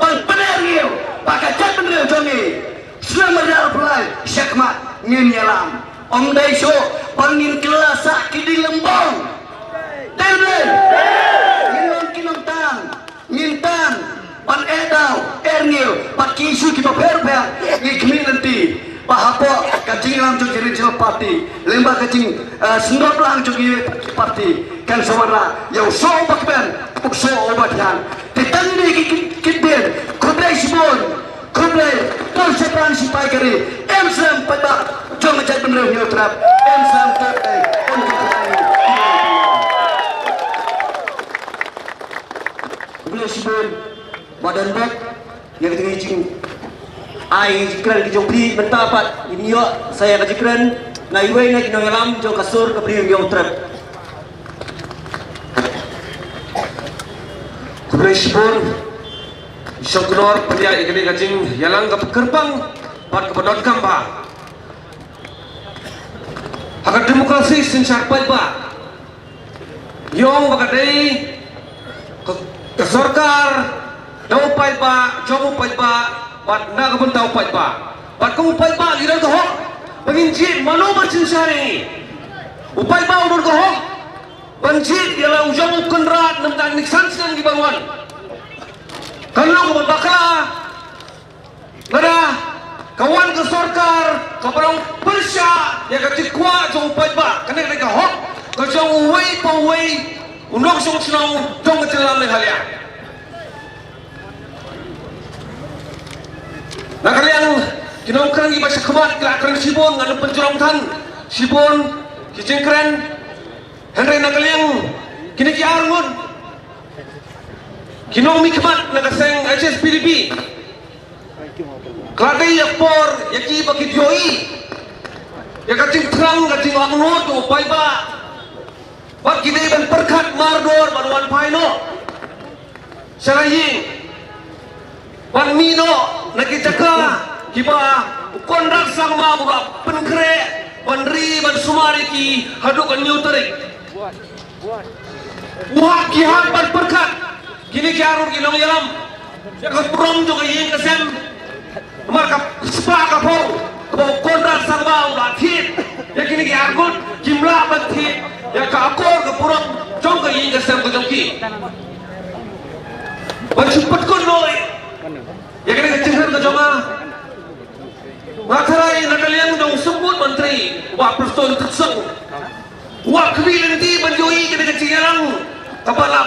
ban pyneh rngiew ba ka jaitbynriew jong ngi snem ar hajar arphew lai shakhmat ngin ïalam. Ym dei shuh ba ngin kylla sah ki dieng lymbong. Dei ne em? Ngin long ki nongtan, ngin tan ban eh daw eh rngiew bad ki issue kiba pher pher. Ngi khmih lynti ba hapoh ka jingïalam jong ki regional party lyngba ka jing, eh, sngewbha lang jong ki party kan sa wanrah ïa u soh uba kmen, u soh uba thiang. Te tang ine ki, ki, ki ktien. Khublei shibun. Khublei, to shaphrang shipai ka ri. Em slem paidbah jong ka jaitbynriew Hynñiewtrep. Em slem to, eh, un ka khublei. Khublei shibun. Ba don bok ïa ka jingïaid jingkren ka jong phi, mynta pat ngin ïoh sa ïa ka jingkren na iwei na ki nongïalam jong ka sur ka briew Hynñiewtrep. Khublei shibun. Shongknor pynïaid ïa kane ka jingïalang kaba kyrpang bad kaba donkam bha. Ha ka demokrasi synshar paidbah, ïong ba ka dei ka, ka sorkar da u paidbah, jong u paidbah bad na ka bynta u paidbah. Bad kum u paidbah ngi don ka hok ba ngin jied mano ba synshar ïa ngi. U paidbah u don ka hok ban jied ïa la u jong u kynrad na bynta kine ki san snem kiban wan. Kan long kaba bakla lada ka wan ka sorkar kaba dang pyrshah ïa ka jingkwah jong u paidbah. Kane ka dei ka hok ka jong uwei pa uwei u nongshong shnong jong ka jylla Meghalaya. Na ka liang ki nongkren kiba sha khmat ki la kren shibun, ngan ym pynjrong than shibun ki jingkren. Hynrei na ka liang kine ki arngut Ki nongmihkhmat na ka seng H S P D P, ka la dei ïa ka por ïa ki ba ki ïohi ïa ka jingthrang, ka jingangnud u paidbah. Bad ki dei ban pyrkhat mardor ban wan phai noh sha la ïing, ban mih noh na ki jaka kiba u Conrad Sangma u la pynkhreh ban ri ban sumar ïa ki haduh ka hynñiew tarik. U hap, ki hap ban pyrkhat kine ki arngut ki nongïalam ïa ka burom jong ka ïing ka sem. Namar ka spah ka phew kaba u Conrad Sangma u la thied ïa kine ki arngut, kim lah ban thied ïa ka akor ka burom jong ka ïing ka sem ka jong ki. Ban shu pynkut noh ïa kane ka jingkren ka jong nga, nga tharai na ka liang jong u Symbud Myntri, u Bah Prestone Tynsong, u la khmih lynti ban ïohi ïa kane ka jingïalang kaba la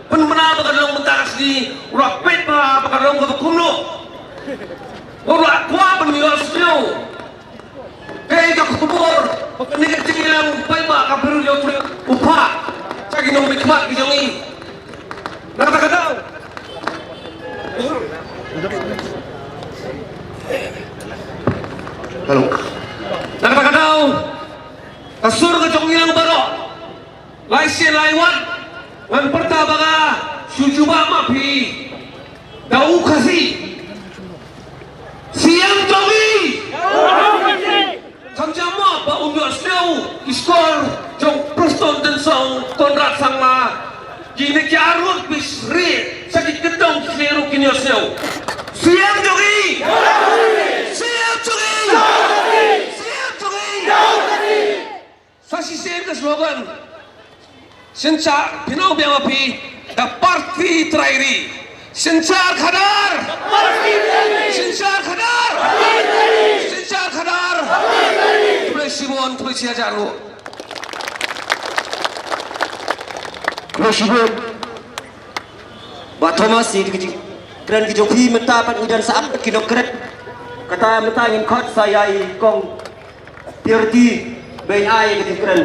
pynbna ba kan long mynta ka sngi, u la peit ba, ba kan long kaba kumno. U la kwah ban ïohsngew kaei ka khubor ba kane ka jingïalang u paidbah ka briew ïa u briew u phah sha ki nongmihkhmat ki jong ngi. Na kata ka daw, hello, na kata ka daw, ka sur ka jong ngi lang baroh, lai sien lai wat ngan pyrta ba nga shu jubab ma phi da u Khasi. Siem jong ngi. Kam jam mo ba un ïohsngew ki shkor jong Prestone Tynsong, Conrad Sangma, kine ki arngut ba rieh sha ki kyndong ki khlieh ruh kin ïohsngew. Siem jong ngi. Siem jong ngi. Siem jong ngi. Sa shisien ka slogan. Synshar, pynbiang ma phi, da party trai ri. Synshar khadar. Synshar khadar. Synshar khadar. Khublei shibun, khublei shihajar nguh. Khublei shibun. Bah Thomas, ïa ki jingkren ki jong phi mynta pat ngi don sa ap ki nongkren. Kata mynta ngin khot sa ïa i kong Tirti, ba in ai ka jingkren.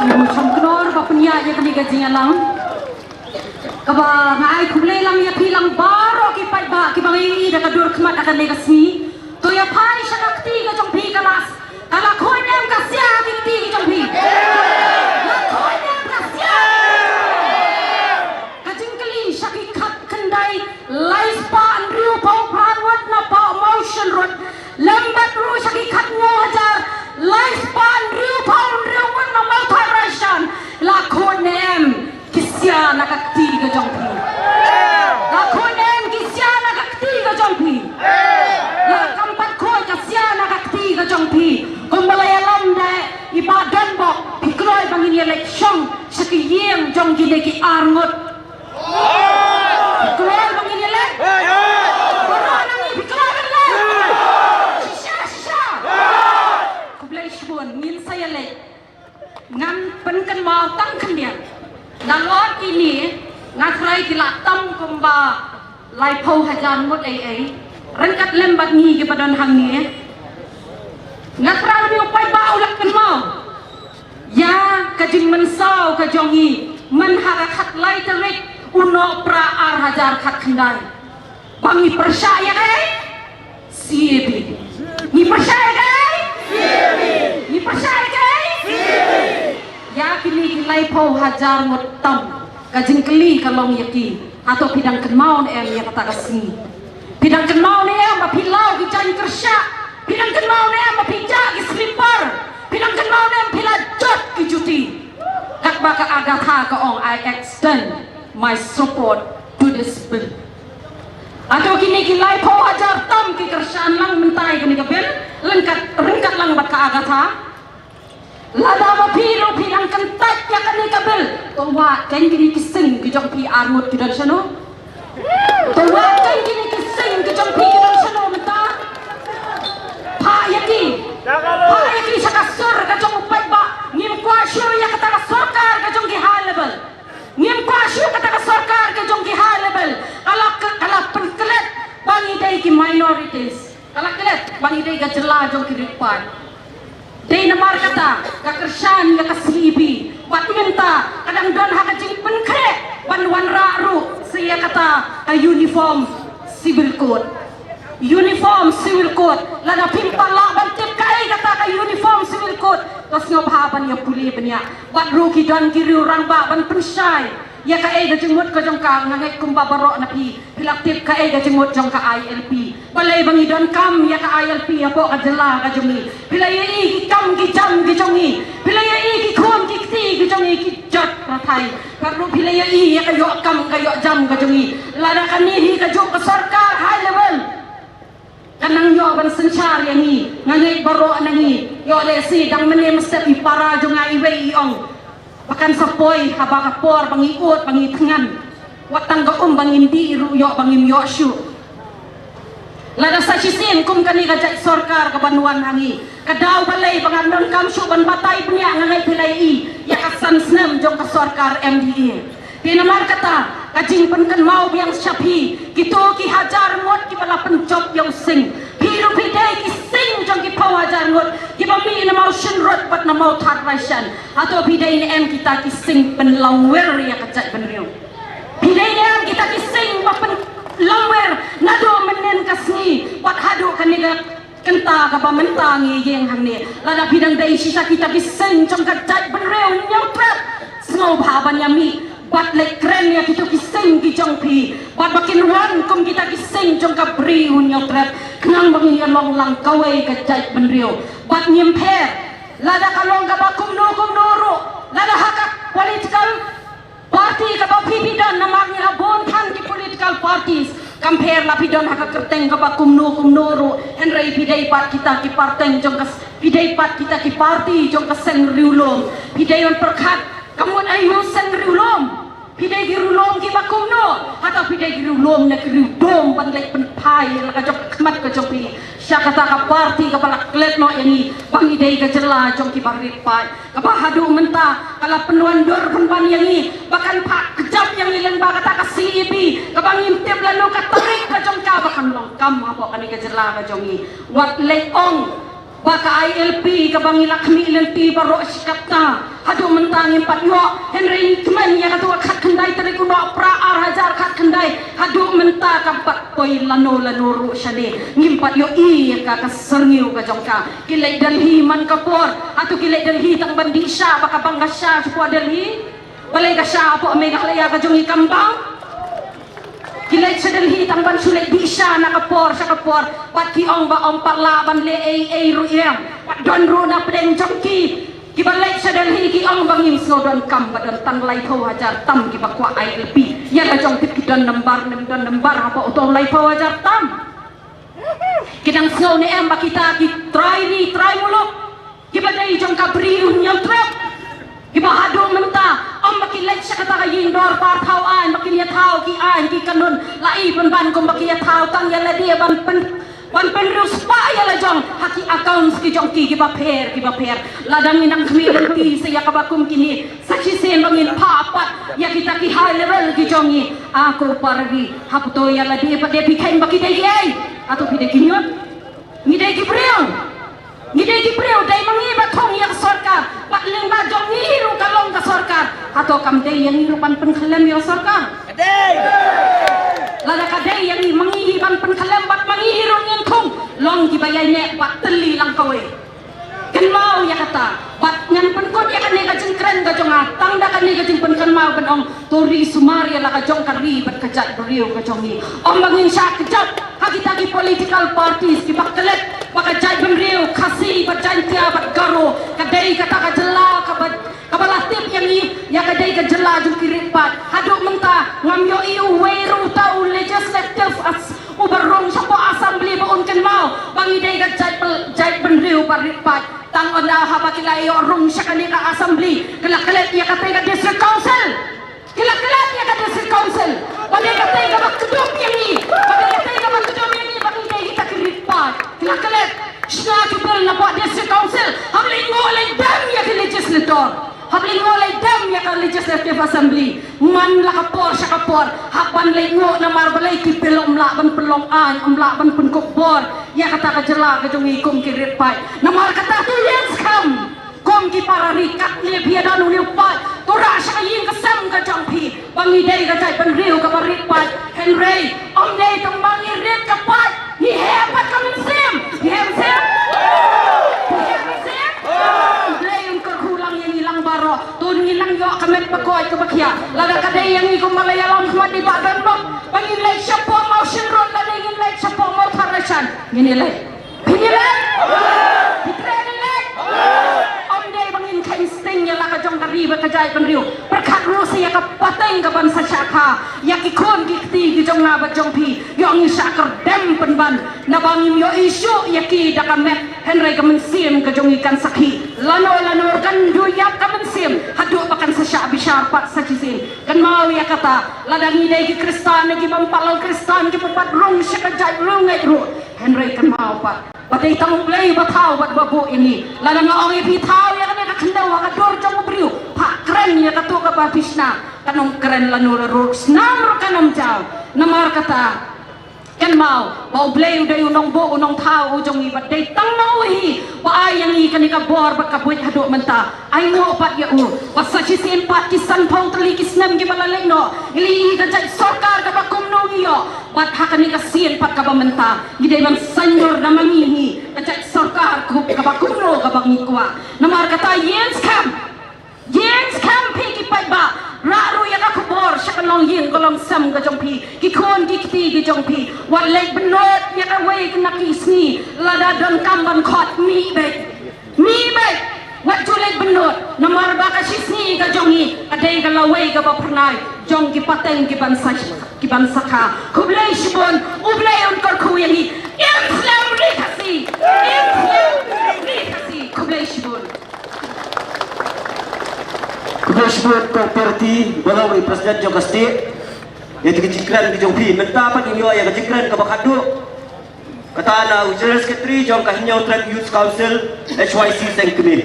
Ngi shongknor ba pynïaid ïa kane ka jingïalang. Kaba nga ai khublei lang ïa phi lang baroh ki paidbah kiba ngi ïohi da ka dur khmat ha kane ka sngi. To ïa phai sha ka kti ka jong phi ka la, ka la khuid em ka sia ha ki kti ki jong phi. La khuid em ka sia. Ka jingkylli sha ki khatkhyndai laispah hynriewphew phra ngut na Bah Mawshynrut, lem bad ruh sha ki khathynñiew hajar laispah hynriewphew hynriew ngut na Mawthadraishan. La khuid ne em ki sia na ka kti ka jong phi? La khuid ne em ki sia na ka kti ka jong phi? La kam pat khuid ka sia na ka kti ka jong phi, kumba la ïalam da i Bah Donbok, phi kloi ba ngin ïaleit shong sha ki ïing jong kine ki arngut. Phi kloi ba ngin ïaleit? Baroh na ngi phi kloi ban leit? Shisha, shisha. Khublei shibun, ngin sa ïaleit. Ngan pynkynmaw tang khyndiat. Nalor kine nga tharai ki la tam kumba laiphew hajar ngut ei ei, ryngkat lem bad ngi kiba don hangne. Nga tharai une u paidbah u la kynmaw ïa ka jingmynsaw ka jong ngi myn ha ka khatlai tarik u Nohprah ar hajar khatkhyndai. Ba ngi pyrshah ïa kaei? C A B. Ngi pyrshah ïa kaei? C A B. Ngi pyrshah ïa kaei? C A B. Ïa kine ki laiphew hajar ngut tam, ka jingkylli ka long ïa ki, hato phi dang kynmaw ne em ïa kata ka sngi? Phi dang kynmaw ne em ba phi law ki jaiñ kyrshah? Phi dang kynmaw ne em ba phi jah ki slipper? Phi dang kynmaw ne em phi la jot ki juti? Katba ka Agatha ka ong, "I extend my support to this bill." Hato kine ki laiphew hajar tam ki kyrshan lang mynta ïa kane ka bill, ryngkat, ryngkat lang bad ka Agatha? Lada ma phi ruh phi dang kyntait ïa kane ka bill, to wad kein kine ki sing ki jong phi arngut ki don shano? To wad kein kine ki sing ki jong phi ki don shano mynta? Phah ïa ki. Phah ïa ki sha ka sur ka jong u paidbah. Ngim kwah shuh ïa kata ka sorkar ka jong ki high level. Ngim kwah shuh kata ka sorkar ka jong ki high level. Ka la, ka la pynklet ba ngi dei ki minorities. Ka la Ba ngi dei ka jylla jong ki rit paid. Dei namar kata ka kyrshan ïa ka C A B bad mynta ka dang don ha ka jingpynkhreh ban wanrah ruh sa ïa kata ka Uniform Civil Code. Uniform Civil Code, lada phim pat lah ban tip kaei kata ka Uniform Civil Code, to sngewbha ban ïa pule bniah. Bad ruh ki don ki riew rangbah ban pynshai ïa kaei ka jingmut ka jong ka. Nga ngeit kumba baroh na phi phi la tip kaei ka jingmut jong ka I L P. Balei ba ngi donkam ïa ka I L P hapoh ka jylla ka jong ngi? Phi la ïohi ki kam ki jam ki jong ngi? Phi la ïohi ki khun ki kti ki jong ngi ki jot rathai? Bad ruh phi la ïohi ïa ka ïoh kam ka ïoh jam ka jong ngi? Lada kane hi ka juk ka sorkar high level, kan nang ïoh ban synshar ïa ngi. Nga ngeit baroh na ngi ïoh lehse dang mynne mynstep i para jong nga iwei i ong ba kan sa poi haba ka por ba ngi ud ba ngi thngan. Wat tang ka um ba ngim dih ruh ïoh ba ngim ïoh shuh. Lada sa shisien kum kane ka jait sorkar ka ban wan ha ngi, ka daw balei ba ngan donkam shuh ban batai bniah? Nga ngeit phi la ïohi ïa ka san snem jong ka sorkar M D A. Te namar kata ka jingpynkynmaw biang sha phi, kito ki hajar ngut kiba la pynjop ïa u sing. Phi ruh phi dei ki sing jong ki phew hajar ngut kiba mih na Mawshynrut bad na Mawthadraishan. Hato phi dei ne em kita ki sing pynlongwer ïa ka jaitbynriew? Phi dei ne em kita ki sing ba pynlongwer naduh mynnin ka sngi bad haduh kane ka kynta kaba mynta ngi ïeng hangne? Lada phi dang dei shisha kita ki sing jong ka jaitbynriew Hynñiewtrep, sngewbha ban ïa mih bad leit kren ïa kito ki sing ki jong phi bad ba kin wan kum kita ki sing jong ka Bri Hynñiewtrep, khnang ba ngin ïa long lang kawei ka jaitbynriew. Bad ngim pher lada ka long kaba kumno kumno ruh, lada ha ka political party kaba phi phi don, namar ngi la bun than ki political parties. Kam pher la phi don ha ka kyrteng kaba kumno kumno ruh, hynrei phi dei pat kita ki party jong ka, phi dei pat kita ki party jong ka seng riewlum. Phi dei ban pyrkhat ka mut aïu seng riewlum? Phi dei ki riewlum kiba kumno? Hato phi dei ki riewlum ne ki riewdum ban leit pynphai ïa la ka jong ka khmat ka jong phi sha kata ka party kaba la klet noh ïa ngi ba ngi dei ka jylla jong kiba rit paid? Kaba haduh mynta ka la pynwandur pynban ïa ngi ba kan phah kjap ïa ngi lyngba kata ka C A B kaba ngim tip lano ka tarik ka jong ka ba kan long kam hapoh kane ka jylla ka jong ngi. Wat leit ong ba ka I L P kaba ngi la khmih lynti baroh shi katta, haduh mynta ngim pat ïoh. Hynrei ngi kmen ïa kato ka khatkhyndai tarik u Nohprah ar hajar khatkhyndai, haduh mynta kam pat poi lano lano ruh shane. Ngim pat ïohi ïa ka, ka syrngiew ka jong ka. Ki leit Delhi man ka por, hato ki leit Delhi tang ban dih sha ba ka bang ka sha shapoh Delhi? Balei ka sha hapoh Meghalaya ka jong ngi kam bang? Ki leit sha Delhi tang ban shu leit dih sha na ka por sha ka por bad ki ong ba ym pat lah ban leh ei ei ruh ïa. Bad don ruh na pdeng jong ki kiba leit sha Delhi ki ong ba ngim sngew donkam, ba don tang laiphew hajar tam kiba kwah I L P. Ïa la jong tip ki don nambar, nym don nambar hapoh uto u laiphew hajar tam. Ki dang sngew ne em ba kita ki trai ri trai muluk kiba dei jong ka Bri Hynñiewtrep, kiba haduh mynta ym ba ki leit sha kata ka ïing dorbar thaw aiñ ba kin ïa thaw ki aiñ ki kanun, la i pynban kum ba ki ïa thaw tang ïa lade ban pyn, ban pynriewspah ïa la jong ha ki accounts ki jong ki kiba pher kiba pher. Lada ngin nang khmih lynti sa ïa kaba kum kine, sa shisien ba ngin phah pat ïa kita ki high level ki jong ngi. A ko para ri, hato ïa lade pat de phi kheiñ ba ki dei kiei? Hato phi dei ki ñiut? Ngi dei ki briew. Ngi dei ki briew, dei ma ngi ba thung ïa ka sorkar. Bad lyngba jong ngi hi ruh ka long ka sorkar. Hato kam dei ïa ngi ruh ban pynkhyllem ïa ka sorkar? Ka dei. Lada ka dei ïa ngi, ma ngi hi ban pynkhyllem bad ma ngi hi ruh ngin thung long kiba ïaineh bad tylli lang kawei. Kynmaw ïa kata. Bad ngan pynkut ïa kane ka jingkren ka jong nga tang da kane ka jingpynkynmaw ban ong, to ri sumar ïa la ka jong ka ri bad ka jaitbynriew ka jong ngi. Ym ba ngin shah kjat ha kita ki political parties kiba klet ba ka jaitbynriew Khasi bad Jaiñtia bad Garo ka dei kata ka jylla kaba, kaba la tip ïa ngi ïa ka dei ka jylla jong ki rit paid. Haduh mynta ngam ïohi uwei ruh uta u legislative as, uba rung shapoh assembly ba un kynmaw ba ngi dei ka jait, jaitbynriew ba rit paid. Tang ynda haba ki la ïoh rung sha kane ka assembly ki la klet ïa kata ka district council. Ki la klet ïa ka district council. Ba dei kata kaba kdup ïa ngi, ba dei kata kaba kdup ïa ngi ba ngi dei kita ki rit paid. Ki la klet. Shna ki bill napoh district council. Hap leit nguh leit dem ïa ki legislator. Hap leit nguh leit dem ïa ka legislator. Legislative Assembly man la ka por sha ka por hap ban leit nguh namar balei ki bill ym lah ban pynlong aiñ, ym lah ban pynkup bor ïa kata ka jylla ka jong ngi kum ki rit paid. Namar kata to ïeng skhem kum ki para ri, katne phi ïa don une u paid, to rah sha ka ïing ka sem ka jong phi ba ngi dei ka jaitbynriew kaba rit paid. Hynrei ym dei tang ba ngi rit ka paid, ngi heh pat ka mynsiem. Ngi heh mynsiem? Ngi heh mynsiem? Blei un kyrkhu lang ïa ngi lang baroh. To ngin nang ïoh ka met ba koit kaba khia. Lada ka dei ïa ngi kum Malayalam khmat, i Bah Donbok, ba ngin leit shapoh Mawshynrut lane ngin leit shapoh Mawthadraishan, ngin ïaleit. Phi ngi leit? Phi treh ngi leit? Ym dei ba ngin kheiñ sting ïa la ka jong ka ri bad ka jaitbynriew. Pyrkhat ruh sa ïa ka pateng ka ban sa shah kha ïa ki khun ki kti ki jong nga bad jong phi. Ïoh ngi shah kyrdem pynban naba ngim ïohi shuh ïa ki da ka met. Hynrei ka mynsiem ka jong ngi kan sakhi. Lano lano kan ju ïap ka mynsiem haduh ba kan sa shah bishar pat sa shisien. Kynmaw ïa kata, lada ngi dei ki Khristan ne ki bym pat long Khristan, ki bym pat rung sha ka jait rung ngai ruh. Hynrei kynmaw pat ba dei tang U Blei ba thaw bad ba buh ïa ngi. Lada nga ong ïa phi thaw ïa kane ka khyndew ha ka dur jong u briew, phah kren ïa kato kaba phi shna, kan ym kren lano la ruh, snam ruh kan ym jaw. Namar kata kynmaw ba U Blei u dei u nongbuh u nongthaw u jong ngi bad dei tang ma u hi ba ai ïa ngi kane ka bor bad ka buit haduh mynta. Ai nguh pat ïa u. Bad sa shisien pat ki sanphew tylli ki snem kiba la leit noh, ngi la ïohi ka jait sorkar kaba kumno ngi ïoh. Bad ha kane ka sien pat kaba mynta ngi dei ban saiñdur na ma ngi hi ka jait sorkar kaba kumno kaba ngi kwah. Namar kata ïeng skhem. Ïeng skhem phi ki paidbah. Rah ruh ïa ka khubor sha ka longïing ka longsem ka jong phi, ki khun ki kti ki jong phi. Wat leit bynnud ïa kawei na ki sngi. Lada donkam ban khot, mih beit. Mih beit, wat ju leit bynnud, namar ba ka shisngi ka jong ngi ka dei ka lawei kaba phyrnai jong ki pateng ki ban sa, ki ban sa kha. Khublei shibun, U Blei un kyrkhu ïa ngi. Ïeng slem ri Khasi. Ïeng slem ri Khasi. Khublei shibun. Khublei shibun Kong Perti, ba long i president jong ka state. Ïa ki jingkren ki jong phi, mynta pat ngin ïoh ïa ka jingkren kaba khatduh. Kata na u General Secretary jong ka Hynñiewtrep Youth Council, H Y C Sengkmie.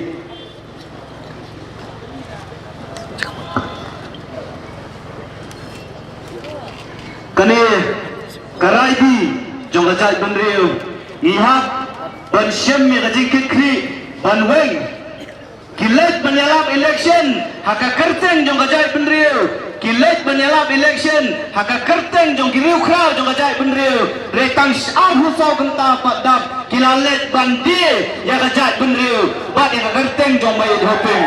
Kane ka rai bi jong ka jaitbynriew, ngi hap ban shem ïa ka jingkitkhlieh ban weng. Ki leit ban ïalap election ha ka kyrteng jong ka jaitbynriew. Ki leit ban ïalap election ha ka kyrteng jong ki riewkhraw jong ka jaitbynriew. Hynrei tang arphew saw kynta pat dap ki la leit ban die ïa ka jaitbynriew bad ïa ka kyrteng jong Maieit Hoping.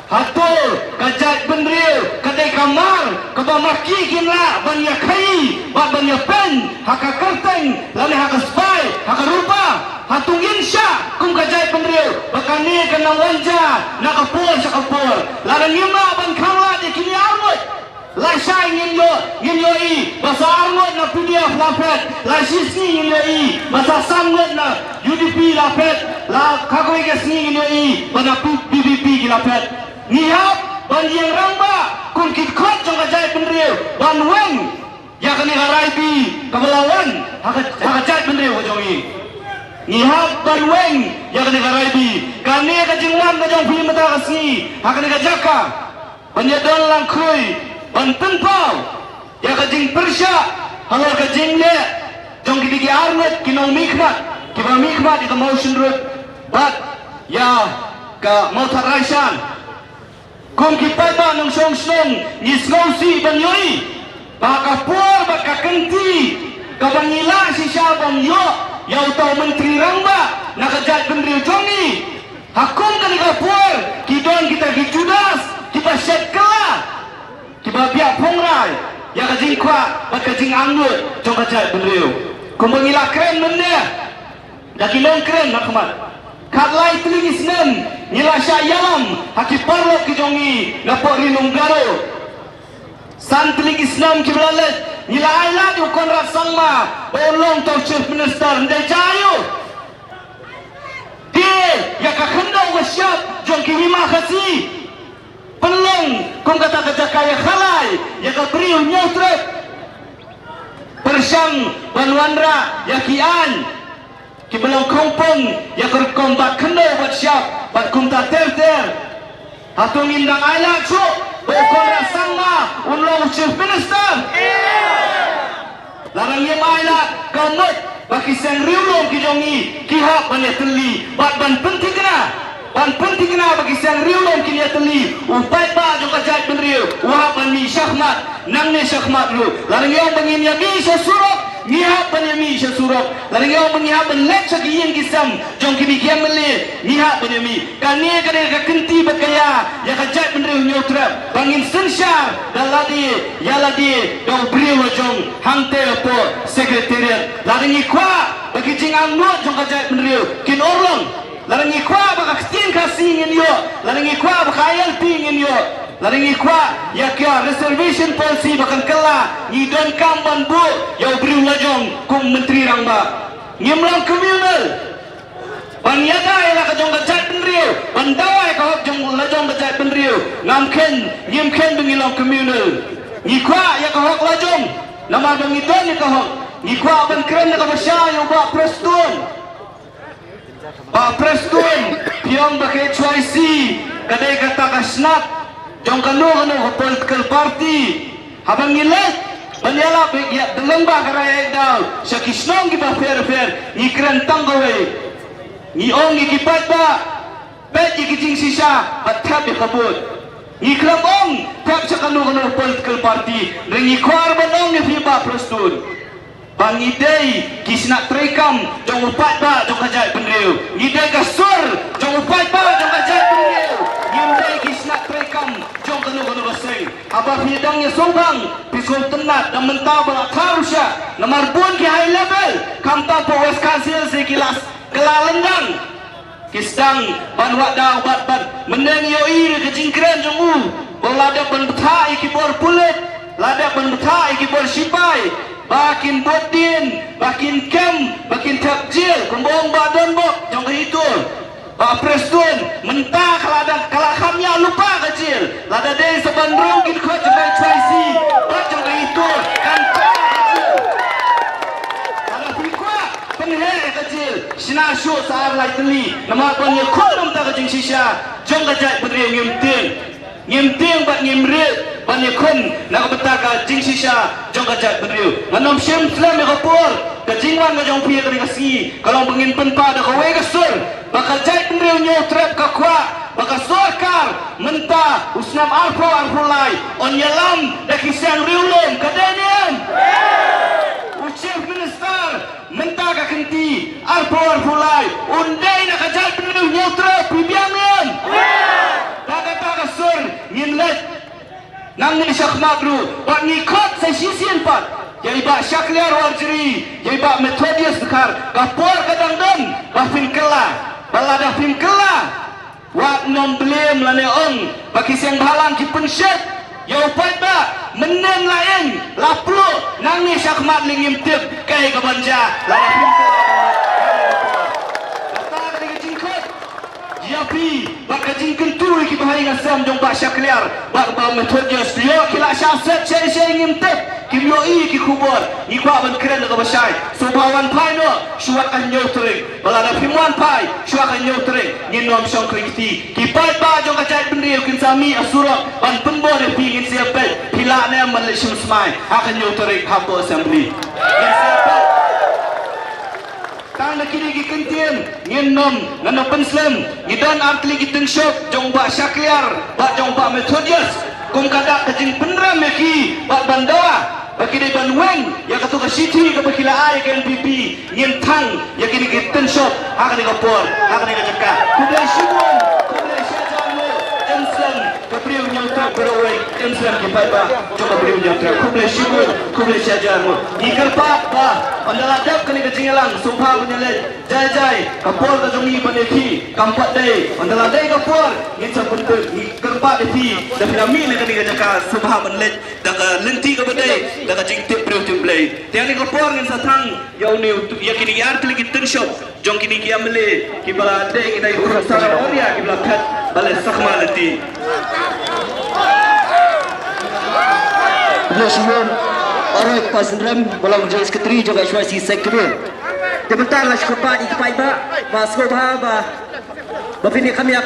Hato ka jaitbynriew ka dei ka mar kaba ma ki kin lah ban ïa khaii bad ban ïa pyn ha ka kyrteng lane ha ka spah, ha ka rupa? Hato ngin shah kum ka jaitbynriew ba kane kan nang wan jia na ka por sha ka por? Lada ngim lah ban khanglad ïa kine arngut, lashai ngin ïoh, ngin ïohi ba sa arngut na P D F la phet, la shisngi ngin ïohi ba sa san ngut na U D P la phet, la kawei ka sngi ngin ïohi ba na P-, P D P ki la phet. Ngi hap ban ïeng rangbah kum ki dkhot jong ka jaitbynriew ban weng ïa kane ka rai bi kaba la wan ha ka, ha ka jaitbynriew ka jong ngi. Ngi hap ban weng ïa kane ka rai bi. Kane ka jingwan ka jong phi mynta ka sngi ha kane ka jaka ban ïa don langkhuid, ban pynpaw ïa ka jingpyrshah halor ka jingleh jong kine ki arngut ki nongmihkhmat kiba mihkhmat ïa ka Mawshynrut bad ïa ka Mawthadraishan. Kum ki paidbah nongshong shnong ngi sngewsih ban ïohi ba ka por bad ka kynti kaba ngi lah shisha ban ïoh ïa uta u Myntri Rangbah na ka jaitbynriew jong ngi. Ha kum kane ka por ki don kita ki Judas kiba shet kylla, kiba biah phongrai ïa ka jingkwah bad ka jingangnud jong ka jaitbynriew. Kumba ngi la kren mynne da ki longkren ha khmat, khatlai tylli ki snem ngi la shah ïalam ha ki paralok ki jong ngi na pdeng ri lum Garo. San tylli ki snem kiba la leit ngi la ai lad ïa u Conrad Sangma ba un long uta u Chief Minister, ym dei jia ïa u. Te ïa ka khyndew ka shyiap jong ki hima Khasi, pynlong kum kata ka jaka ïakhalai ïa ka briew Hynñiewtrep. Pyrshang ban wanrah ïa ki aiñ kiba long khongpong ïa ka rukom bat khyndew bat shyiap bad kumta ter ter. Hato ngin dang ailad shuh ba u Conrad Sangma un long u Chief Minister? Lada ngim ailad, ka mut ba ki seng riewlum ki jong ngi ki hap ban ïatylli bad ban pynthikna, ban pynthikna ba ki seng riewlum kin ïatylli. U paidbah jong ka jaitbynriew u hap ban mih shakhmat nangne shakhmat ruh. Lada ngi ong ba ngin ïamih sha surok, ngi hap ban ïamih sha surok. Lada ngi ong ba ngi hap ban leit sha ki ïing ki sem jong kine ki M L A, ngi hap ban ïamih. Kane ka dei ka kynti bad ka ïa ïa ka jaitbynriew Hynñiewtrep ba ngin synshar da lade ïa lade da u briew lajong hangta hapoh Secretariat. Lada ngi kwah ba ki jingangnud jong ka jaitbynriew kin urlong, lada ngi kwah ba ka ktien Khasi ngin ïoh, lada ngi kwah ba ka I L P ngin ïoh, lada ngi kwah ïa ka reservation policy ba kan kylla, ngi donkam ban buh ïa u briew lajong kum u Myntri Rangbah. Ngim long communal. Ban ïada ïa la ka jong ka jaitbynriew, ban dawa ïa ka hok jong la jong ka jaitbynriew. Ngam kheiñ, ngim kheiñ ba ngi long communal. Ngi kwah ïa ka hok lajong, namar ba ngi don ïa ka hok. Ngi kwah ban kren da kaba shai ïa u Bah Prestone. Bah Prestone, phi ong ba ka H Y C ka dei kata ka snat jong kano kano ka political party. Haba ngi leit ban ïalap ïa ka lyngba ka rai ïa daw sha ki shnong kiba pher pher, ngi kren tang kawei. Ngi ong ïa ki paidbah, peit ïa ki jingshisha bad thep ïa ka vote. Ngi khlem ong thep sha kano kano political party. Hynrei ngi kwah ban ong ïa phi Bah Prestone ba ngi dei ki shnat treikam jong u paidbah jong ka jaitbynriew. Ngi dei ka sur jong u paidbah jong ka jaitbynriew. Ngim dei ki shnat treikam jong kano kano ka seng. Haba phi dang ïa sngewbang, phi sngewtynnat da mynta ba la thar u shah. Namar bun ki high level, khamtam hapoh West Khasi Hills ki la kylla lyndang. Ki sdang ban wad daw bad bad mynne ngi ïohi ïa ka jingkren jong u ba la dep ban bthah ïa ki bor pulit, la dep ban bthah ïa ki bor shipai ba kin bud dien, ba kin kem, ba kin thep jel, kumba ong Bah Donbok jong ka HITO. Bah Prestone, mynta ka la dang, ka la kham ïa lypa ka jel. Lada dei sa ban rung kin khot jong ka H Y C bad jong ka HITO, kan khot ka jel. Lada phi kwah pynheh ka jel, shna shuh sa ar lai tylli. Namar ban ïakhun na ka bynta ka jingshisha jong ka jaitbynriew. Ngim tieng, ngim tieng bad ngim rieh ban ïakhun na ka bynta ka jingshisha jong ka jaitbynriew. Ngan ym shim slem ïa ka por. Ka jingwan ka jong phi ha kane ka sngi ka long ba ngin pynpaw da kawei ka sur ba ka jaitbynriew Hynñiewtrep ka kwah ba ka sorkar mynta u snem arphew arphew lai un ïalam da ki seng riewlum. Ka dei ne em? U Chief Minister, mynta ka kynti arphew arphew lai un dei na ka jaitbynriew Hynñiewtrep, phi biang ne em? Da kata ka sur ngin leit nangne shakhmat ruh bad ngi khot sa shisien pat ïa i Bah Shakliar Warjri, ïa i Bah Methodius Dkhar. Ka por ka dang don ba phin kylla. Ba lada phim kylla, wat nym blame lane ong ba ki seng bhalang ki pynshet ïa u paidbah. Mynnin la ïeng la pluh nangne shakhmat lei, ngim tip kaei kaban jia lada phim kylla. Kata ka dei ka jingkhot ïa phi bad ka jingkyntu ïa ki bahaïing hasem jong Bah Shakliar bad Bah Methodius. Ïoh ki la shah set shai shai, ngim tip, kim ïohi ki khubor. Ngi kwah ban kren da kaba shai. Sngewbha wan phai noh shuwa ka Hynñiewtrep. Ba lada phim wan phai shuwa ka Hynñiewtrep, ngin nym shong khlem kti. Ki paidbah jong ka jaitbynriew kin sa mih ha surok ban pynbor ïa phi. Ngin sa ïa peit phi lah ne em ban leit shim smai ha ka Hynñiewtrep hapoh Assembly. Ngin sa ïa peit. Tang da kine ki kyntien ngin nym, ngan nym pynslem. Ngi don artylli ki tyngshop jong u Bah Shakliar bad jong u Bah Methodius. Kum ka dak ka jingpynrem ïa ki bad ban dawa ba ki dei ban weng ïa kato ka shithi kaba ki la ai ïa ka N P P. Ngin thang ïa kine ki tyngshop ha kane ka por, ha kane ka jaka. Khublei shibun, khublei shihajar nguh. Em slem ka briew Hynñiewtrep baroh wei, em slem ki paidbah jong ka briew Hynñiewtrep. Khublei shibun, khublei shihajar nguh. Ngi kyrpad ba ynda la dep kane ka jingïalang, sngewbha ban ïaleit jai jai. Ka por ka jong ngi ban ïakhih kam pat dei. Ynda la dei ka por ngin sa pyntip. Ngi kyrpad ïa phi, da phi la mih na kane ka jaka, sngewbha ban leit da ka lynti kaba dei, da ka jingtip briew tip Blei. Te ha kane ka por ngin sa thang ïa une u, ïa kine ki artylli ki tyngshop jong kine ki M L A kiba la dei, ki dei u Sara Oria, kiba la phet ban leit sakma lynti. Khublei shibun baroh, kpa synrem ba long Joint Secretary jong ka H Y C Seng Kmie. Te mynta nga shu kyrpad ïa ki paidbah ba sngewbha ba, ba phin ïa kham ïap.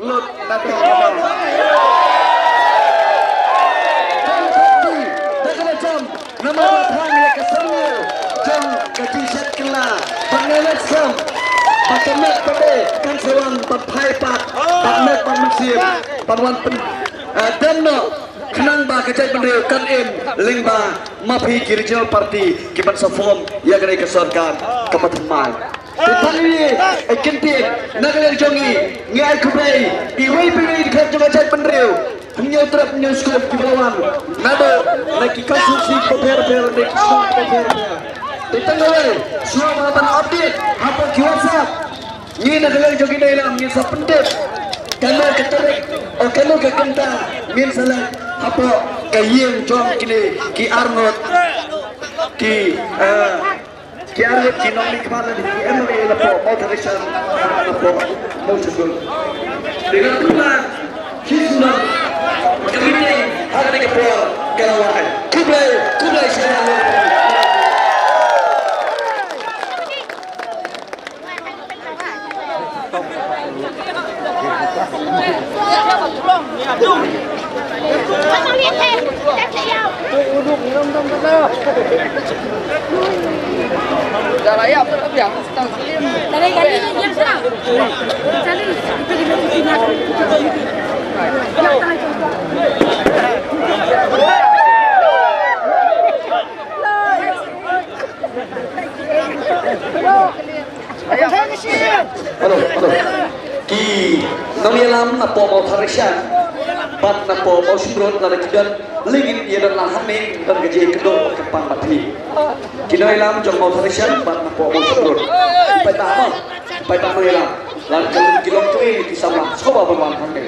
Lut na ka bynta. Jong ka jong di, da ka la jam, namar ba thang ïa ka syrngiew jong ka jingshet kylla. Ban ngeit skhem ba ka met ba dei kan sa wan ban phai pat bad met bad mynsiem ban wan pyn, eh, dem noh khnang ba ka jaitbynriew kan im lyngba ma phi ki regional party ki ban sa form ïa kane ka sorkar kaba thymmai. Te tang ïa i kyntien na ka liang jong ngi, ngi ai khublei iwei pa iwei dkhot jong ka jaitbynriew. Hynñiew trep hynñiew skud kiba la wan naduh na ki constituency bapher bapher, na ki shnong bapher bapher. Te tang kawei, shuwa ban update hapoh ki WhatsApp, ngi na ka liang jong ki nongïalam ngin sa pyntip kano ka tarik, o kano ka kynta ngin sa leit hapoh ka ïing jong kine ki arngut ki, eh, ki arngut ki nongmihkhmat lane ki MLA napoh Mawthadraishan, napoh Mawshynrut. Te nga kyrpad shisha ba ka meeting ha kane ka por ka la wai. Khublei, khublei shihajar. Hello, hello. Ki nongïalam napoh Mawthadraishan bad napoh Mawshynrut, lada ki don lyngngoh ïa don lang hangne, don ka jingkynduh kyrpang bad phi. Ki nongïalam jong Mawthadraishan bad napoh Mawshynrut, ki paidbah mo, ki paidbah nongïalam, lada ki long kiwei ki samla, sngewbha ban wan hangne.